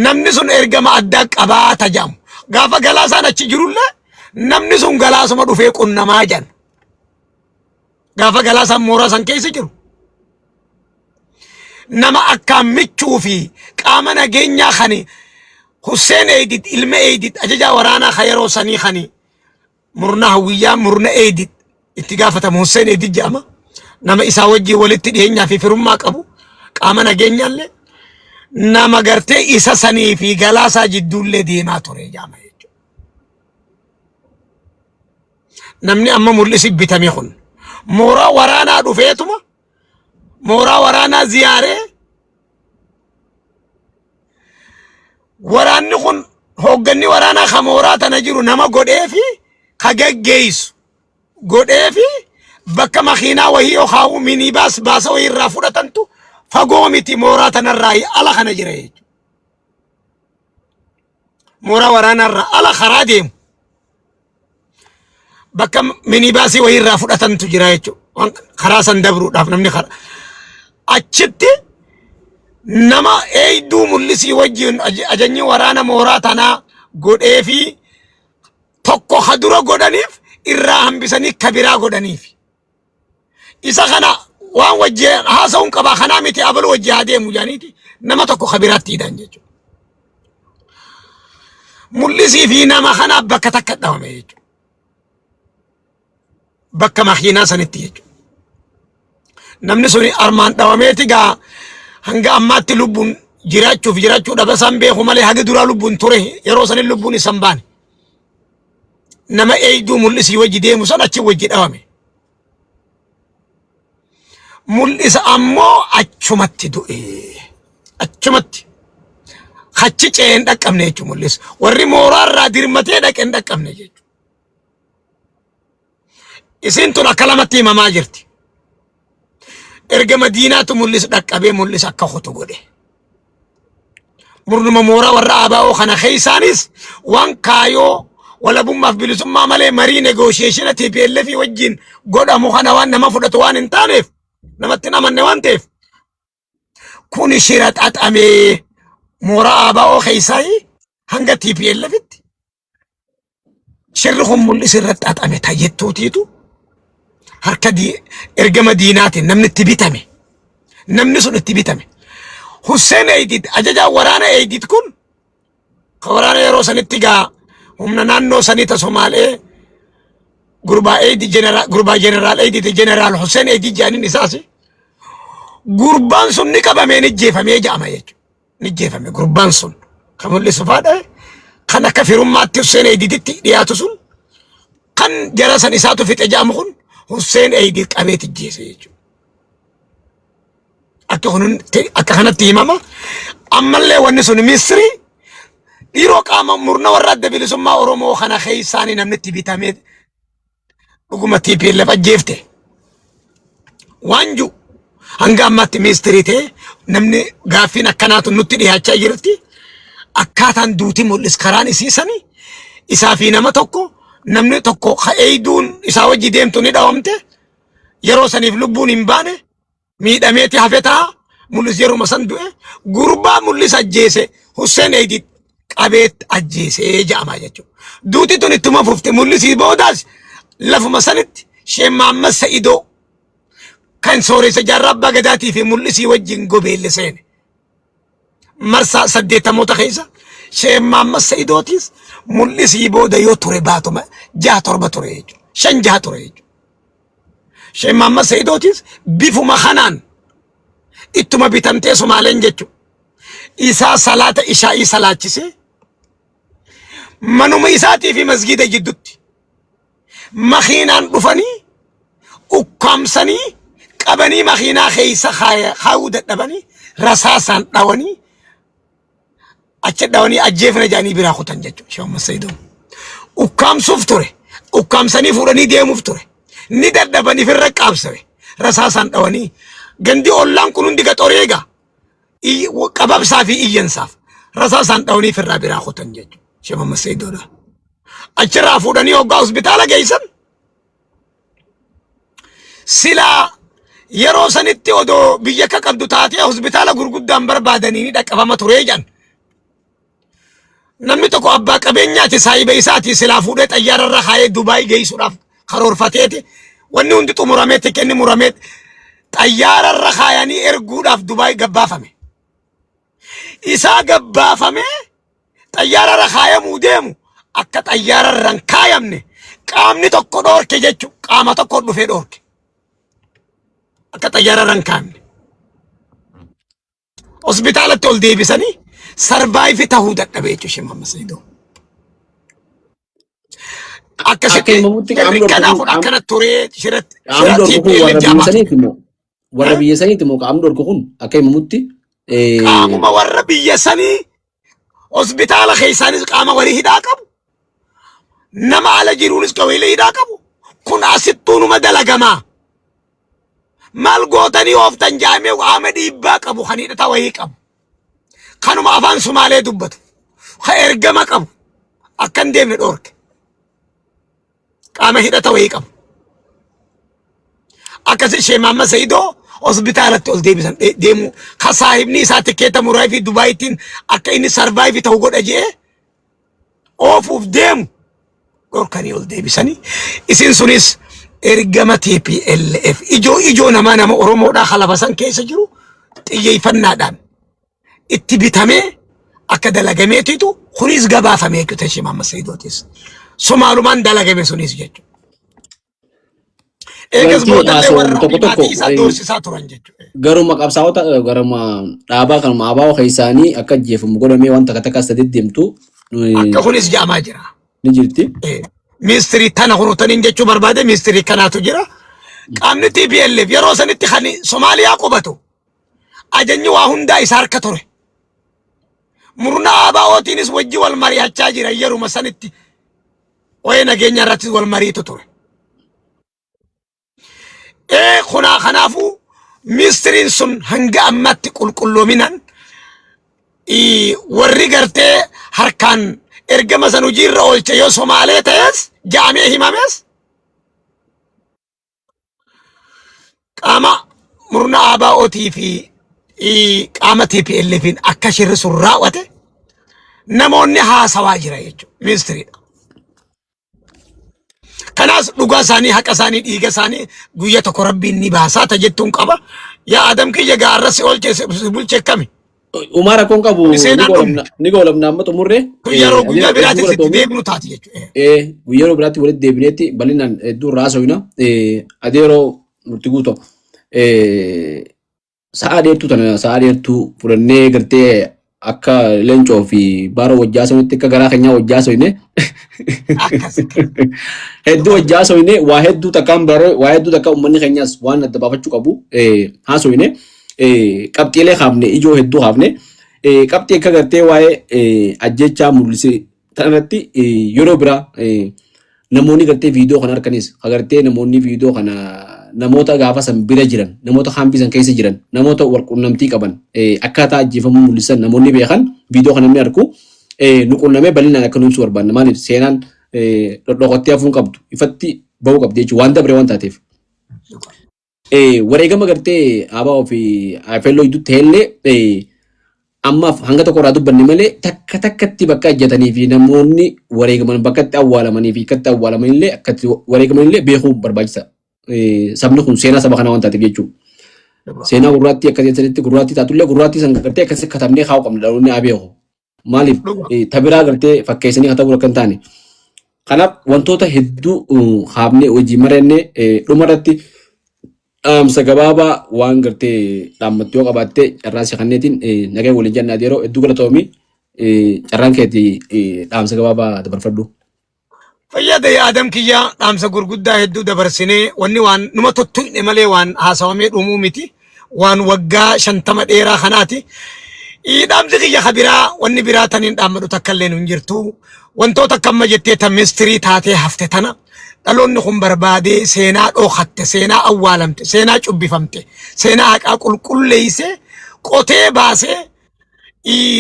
Namni sun ergama addaa qabaata jedhamu. Gaafa galaasaan achi jirullee namni sun galaasuma dhufee qunnamaa jedhan. Gaafa galaasaan mooraa san keessa jiru. Nama akkaan michuu fi qaama nageenyaa kan Hussein Eidid ilma Eidid ajajaa waraanaa kan yeroo sanii kan murna hawwiyyaa murna Eidid itti gaafatamu Hussein Eidid jedhama. Nama isaa wajjin walitti dhiyeenyaa fi firummaa qabu qaama nageenyaallee nama gartee isa sanii fi galaasaa jidduullee deemaa ture jedhama jechuudha. Namni amma mul'isi bitame kun mooraa waraanaa dhufeetuma Mooraa waraanaa ziyaaree waraanni kun hoogganni waraanaa ka mooraa tana jiru nama godhee fi ka geggeessu godhee fi bakka makiinaa wahii yookaan minibaas baasa wahii irraa fudhatantu fagoo miti mooraa tanarraa ala kana jira jechuudha. Mooraa waraanaarraa ala karaa deemu bakka minibaasii wahii irraa fudhatantu jira jechuudha. Waan karaa san dabruudhaaf namni karaa achitti nama eeyduu mul'isii wajjin ajajni waraana mooraa tanaa godhee fi tokko ka dura godhaniif irraa hambisanii ka biraa godhaniif. Isa kana waan wajjin haasa'uun qabaa kanaa miti abalu wajjin haa deemu jedhaniiti nama tokko ka biraatti hidhan jechuudha. Mul'isii fi nama kana bakka takka dhawame jechuudha. Bakka makiinaa sanitti jechuudha. Namni suni armaan dhawameeti gaa hanga ammaatti lubbuun jiraachuuf jiraachuu dhaba isaan beeku malee haga duraa lubbuun ture yeroo sanin lubbuun isan baane. Nama eeyduu mul'isii wajji deemu san achi wajji dhawame. Mul'isa ammoo achumatti du'e. Achumatti. Achi ce'ee hin dhaqqabne jechuudha mul'isa. Warri mooraa irraa dirmatee dhaqe hin dhaqqabne jechuudha. Isiin tun akka lamatti himamaa jirti. Erga Madiinaatu mul'isa dhaqqabee mul'isa akka kutu godhe. Murnuma mooraa warra ABO kana keessaanis waan kaayoo walabummaaf bilisummaa malee marii negooshiyeeshina TPLF wajjin godhamu kana waan nama fudhatu waan hin taaneef namatti hin amanne waan ta'eef kuni shira xaxamee mooraa ABO keessaa hanga TPLFitti shirri kun mul'isa irratti xaxame tajettuutiitu harka ergama diinaatiin namni itti bitame. Namni sun itti bitame. Husseen Eydid ajajaan waraana Eydid kun ka waraana yeroo sanitti gaa humna naannoo sanii ta Somaalee gurbaa Eydid jeneraal gurbaa jeneraal Eydid jeneraal Husseen Eydid jedhaniin isaas gurbaan sun ni qabamee ni jeefamee jedhama jechuudha. Ni jeefame gurbaan sun kan mul'isu faadha kan akka firummaatti Husseen Eydiditti dhiyaatu sun kan jara san isaatu fixe jedhamu kun Husseen Eydid qabeeti jeese jechuudha. Akka kun akka kanatti himama. Ammallee wanni sun misri dhiiroo qaama murna warra adda bilisummaa Oromoo kana keessaanii namni itti bitamee dhuguma TPLF ajjeefte. Waan jiru hanga ammaatti miistirii ta'e namni gaaffiin akkanaatu nutti dhiyaachaa jirti. Akkaataan duuti mul'is karaan isiisanii isaa fi nama tokko namni tokko ka eeyduun isaa wajji deemtu ni dhawamte yeroo saniif lubbuun hin baane miidhameeti hafe ta'a mul'is yeruma san du'e gurbaa mul'is ajjeese Husseen Eydid qabeet ajjeesee ja'ama jechuudha. Duuti tun ittuma fufte mul'isii boodaas lafuma sanitti Sheek Mahammad Sa'idoo kan sooressa jaarraa abbaa gadaatii fi mul'isii wajjin gobeelle seene. Marsaa saddeettamoota keessa Sheek Mahammad Sa'idootis mul'isii booda yoo ture baatuma jaha torba ture jechuudha. Shan jaha ture jechuudha. Sheek Mahammad Sa'idootis bifuma kanaan ittuma bitamtee Somaaleen jechuudha. Isaa salaata ishaa'ii salaachisee manuma isaatii fi masgiida jidduutti makiinaan dhufanii ukkaamsanii qabanii makiinaa keessa kaayuu dadhabanii rasaasaan dhawanii achi dhawanii ajjeefna jedhanii biraa kutan jechuudha. Sheekh Muhammad Sa'idoon. Ukkaamsuuf ture. Ukkaamsanii fuudhanii deemuuf ture. Ni dadhabanii firra qaabsame. Rasaasaan dhawanii gandi ollaan kun hundi gaxoree egaa qababsaa fi iyyansaaf rasaasaan dhawanii firraa biraa kutan jechuudha. Sheekh Muhammad Sa'idoodha. Achirraa fuudhanii hoggaa hospitaala geessan silaa yeroo sanitti odoo biyya akka qabdu taatee hospitaala gurguddaan barbaadanii ni dhaqqabama turee jedhan. Namni tokko abbaa qabeenyaati saahiba isaati silaa fuudhee xayyaara irra kaayee Dubaay geessuudhaaf karoorfateeti wanni hundi xumuramee tikkenni muramee xayyaara irra kaayanii erguudhaaf Dubaay gabbaafame. Isaa gabbaafamee xayyaara irra kaayamuu deemu akka xayyaara irra hin kaayamne qaamni tokko dhoorke jechu qaama tokko dhufee dhoorke akka xayyaara irra hin kaayamne. Hospitaalatti ol deebisanii sarvaayivi tahuu dadhabe jechuudha isheen Muhammad Saidoo. Akka Akkasitti himamutti jarri qaamni kanaa dhorku kun akkana turee shiratti qaamni dhorku kun shiratti warra jabaatu. deemsaniiti moo? Warra biyya saniiti moo qaamni dhorku kun akka himamutti? Qaamuma warra biyya sanii, hospitaala keessaanis qaama warii hidhaa qabu. Nama ala jiruunis qabeelee hidhaa qabu. Kun asittuu numa dalagamaa. Maal gootanii ooftan jaamee qaama dhiibbaa qabu kan hidhata wayii qabu. Kanuma afaan Sumaalee dubbatu. Kan ergama qabu. Akka hin deemne dhoorke. Qaama hidhata wayii qabu. Akkasi Sheeh Mahammad Sayidoo hospitaalatti ol deebisan deemuu. Kan saahibni isaa tikkeeta muraa fi Dubaayittiin akka inni sarvaayivi ta'u godha jee oofuuf deemu dhorkanii ol deebisanii. Isin sunis ergama TPLF ijoo ijoo namaa nama Oromoodhaa kan lafa san keessa jiru xiyyeeffannaadhaan itti bitamee akka dalagameetitu kunis gabaafamee jechuudha Sheeh Mahammad Sayidootis. Somaalumaan dalagame sunis jechuudha. Eegas Wanti boodallee haasawaan warra tokko ofii tokko maatii isaa doorsisaa turan jechuudha. Garuma qabsaa'ota garuma dhaabaa kanuma ABO keessaanii akka ajjeefamu godhamee waan takka takka as deddeemtu Akka kunis jaamaa jira. ni jirti. Ministirii tana kunutaniin jechuu barbaade ministirii kanaatu jira. Qaamni TPLF yeroo sanitti kan Somaaliyaa qubatu ajajni waa hundaa isa harka ture. Murna ABOtiinis wajji wal mari'achaa jira yeruma sanitti. Waa'ee nageenya irrattis wal mariitu ture. Ee kunaa kanaafuu ministiriin sun hanga ammaatti qulqulloominaan warri gartee harkaan ergama san hojiirra oolche yoo Somaalee ta'es ja'amee himames qaama murna ABOtii fi qaama TPLFin akka shirri sun raawwate namoonni haasawaa jira jechuudha. Ministiriidha. Kanaas dhugaa isaanii, haqa isaanii, dhiiga isaanii guyya tokko Rabbiin ni baasaa ta jettuun qaba. Yaa Adam kiyya gaarra si oolche si bulche akkami? Umaa rakkoon qabu Kuni ni seenaan dhumne. goolabna ni goolabna amma xumurre. Kun yeroo guyyaa Hedduu biraatis itti galatoomi. deebinu taati jechuudha. Guyyaa yeroo biraatti walitti deebineetti bal'inaan hedduu irraa haasofna. Adeeroo murtii guutuu. Sa'a dheertuu tana sa'a dheertuu fudhannee gartee akka leencoo fi baaroo wajjaa soinitti akka garaa keenyaa wajjaa soine Akkas. hedduu wajjaa soine waa hedduu takkaan baree waa hedduu takka uummanni keenyaas waan adda baafachuu qabu haasoine qabxiilee kaafne ijoo hedduu kaafne qabxii akka gartee waa'ee ajjechaa mul'ise tanarratti yeroo biraa namoonni gartee viidiyoo kana arkanis agartee namoonni viidiyoo kana namoota gaafa san bira jiran, namoota kaampii san keessa jiran, namoota wal qunnamtii qaban, akkaataa ajjeefamuu mul'isan namoonni beekan viidiyoo kana namni arku nu qunnamee bal'inaan akka nu ibsu barbaanna. Maaliif seenaan dhodhoqottee hafuun qabdu ifatti bahuu qabdi jechuudha waan dabre waan taateef. Wareegama gartee ABO fi AFLO gidduutti ta'ellee ammaaf hanga tokko irraa dubbanne malee takka takkatti bakka ajjatanii fi namoonni wareegaman bakka itti awwaalamanii fi akkatti awwaalamanillee akkatti wareegamanillee beekuu barbaachisa. Sabni kun seenaa saba kanaa waan taateef jechuudha. Seenaa gurraattii akka jettanitti gurraattii taatullee gurraattii san gartee akkasi katabnee kaa'uu qabna dhaloonni haa beeku. Maaliif tabiraa gartee fakkeessanii katabuu akka hin taane. Kanaaf wantoota hedduu haafnee hojii marannee dhumarratti dhaamsa gabaabaa waan gartee dhaammattu yoo qabaatte carraa si kanneetiin nagaa waliin jennaa yeroo hedduu galatoomi carraan keeti dhaamsa gabaabaa dabarfadhu. Fayyada yaa Adam kiyya, dhaamsa gurguddaa hedduu dabarsinee wanni waan numa tuttuqne malee waan haasawamee dhumuu miti. Waan waggaa 50 dheeraa kanaati. Dhaamsi kiyya ka biraa wanni biraa taniin dhaammadhu takka illee hin jirtu. Wantoota akka amma jettee tan mistirii taatee hafte tana dhaloonni kun barbaadee seenaa dhookatte, seenaa awwaalamte, seenaa cubbifamte, seenaa haqaa qulqulleessee qotee baasee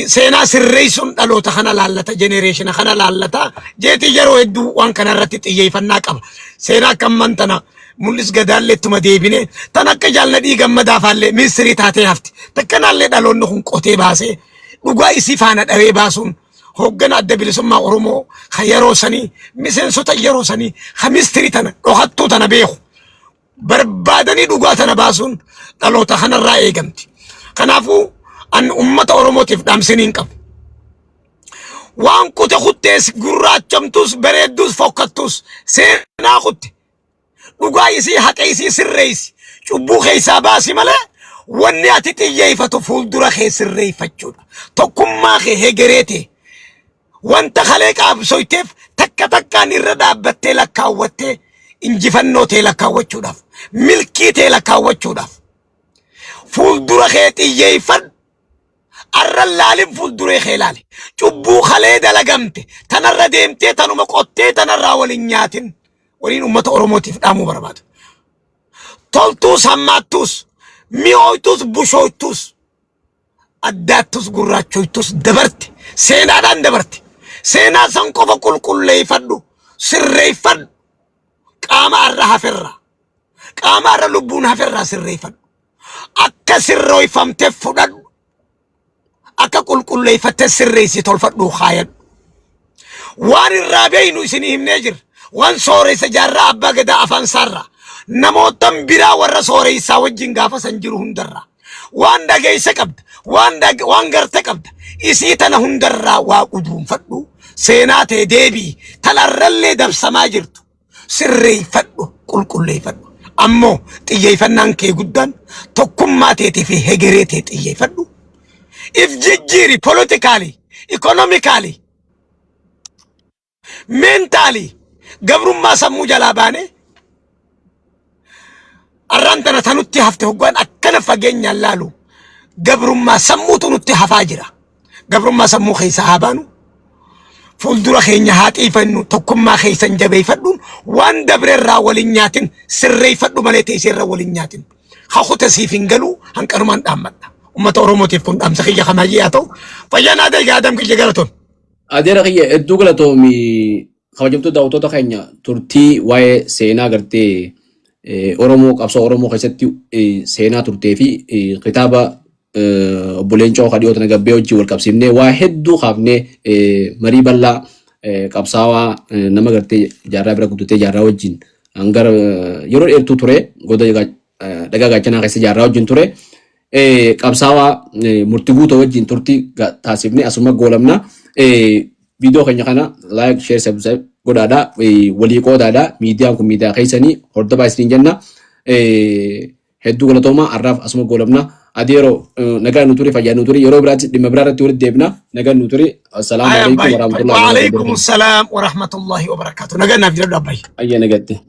seenaa sirreessuun dhaloota kana laallata, jenereeshina kana laallata jeetii yeroo hedduu waan kana irratti xiyyeeffannaa qaba. Seenaa akka amman tana mul'is gadaallee ittuma deebine tan akka jaalladhii gammadaafaallee ministirii taatee hafti. Takkanaallee dhaloonni kun qotee baasee dhugaa isii faana dhawee baasuun hooggana Adda Bilisummaa Oromoo kan yeroo sanii, miseensota yeroo sanii kan ministirii tana dhokattuu tana beeku barbaadanii dhugaa tana baasuun dhaloota kanarraa eegamti. Kanaafuu an ummata Oromootiif dhaamsiniin qabu. Waan kute kuttees, gurraachamtus, bareedduus, fokkattus, seenaa kutte dhugaa isii, haqa isii sirreessi, cubbuu keessaa baasi malee wanni ati xiyyeeffatu fuuldura kee sirreeffachuudha. Tokkummaa kee hegeree tee wanta kalee qaabsoyteef takka takkaan irra dhaabbattee lakkaawwattee injifannoo tee lakkaawwachuudhaaf, milkii tee lakkaawwachuudhaaf. Fuuldura kee xiyyeeffadhu. Arra laalin fuulduree kee laali. Cubbuu kalee dalagamte tanarra deemtee tanuma qottee tanarraa waliin nyaatin. Waliin uummata Oromootiif dhaamuu barbaadu. Toltuus hammaattuus mi'ooytuus bushooytuus addaattus gurraachoytus dabarte seenaadhaan dabarte seenaa san qofa qulqulleeffadhu sirreeffadhu qaama arra haferra qaama arra lubbuun haferraa sirreeffadhu akka sirreeffamte fudhadhu akka qulqulleeffatte sirreessi tolfadhu kaayadhu waan irraa beeynu isinii himnee jirra waan sooressa jaarraa abbaa gadaa afaan saarraa namootan biraa warra sooressaa wajjin gaafa san jiru hundarraa waan dhageessa qabda waan waan garte qabda isii tana hundarraa waa quduunfadhu seenaa tee deebii tanarrallee dabsamaa jirtu sirreeffadhu qulqulleeffadhu ammoo xiyyeeffannaan kee guddaan tokkummaa teetii fi hegeree tee xiyyeeffadhu if jijjiiri politically, economically, mentally. Gabrummaa sammuu jalaa baane arraan tana tanutti hafte hoggaan akkana fageenyaan laalu gabrummaa sammuutu nutti hafaa jira. Gabrummaa sammuu keessaa haa baanu. Fuuldura keenya haa xiifannu. Tokkummaa keessan jabeeffadhuun waan dabrerraa waliin nyaatin sirreeffadhu malee teesseerra waliin nyaatin. Hakuta siif hin galu hanqanumaan dhaammadha. Uummata Oromootiif kun dhaamsa kiyya kamayyee haa ta'u. Fayyaa naa ta'e gaadam kiyya galatoon. Adeera kiyya, hedduu galatoomi. Kabajamtoota daawwattoota keenya, turtii waa'ee seenaa gartee Oromoo qabsoo Oromoo keessatti seenaa turtee fi kitaaba obbo Leencoo ka dhiyoota gabbee wajjin wal qabsiifnee waa hedduu kaafnee marii bal'aa qabsaawaa nama gartee jaarraa bira guddatee jaarraa wajjin hangara yeroo dheertuu ture goda dhagaa gaachanaa keessa jaarraa wajjin ture. Qabsaawaa murtii guutuu wajjin turtii taasifne asuma goolamna. Viidiyoo keenya kana like, share, subscribe godhaadha. Walii qoodaadha. Miidiyaan kun miidiyaa keessanii hordofaa isiniin jenna. Hedduu galatoomaa, har'aaf asuma goolabna. Adeeroo, nagaan nu turi, fayyaa nu turi. Yeroo biraatti dhimma biraa irratti walitti deebina. Nagaan nu turi. Assalaamu alaikum warahmatullahi وعليكم السلام ورحمة الله وبركاته. Nagaan naaf jiradhu abbaay. Ayya, nagatti.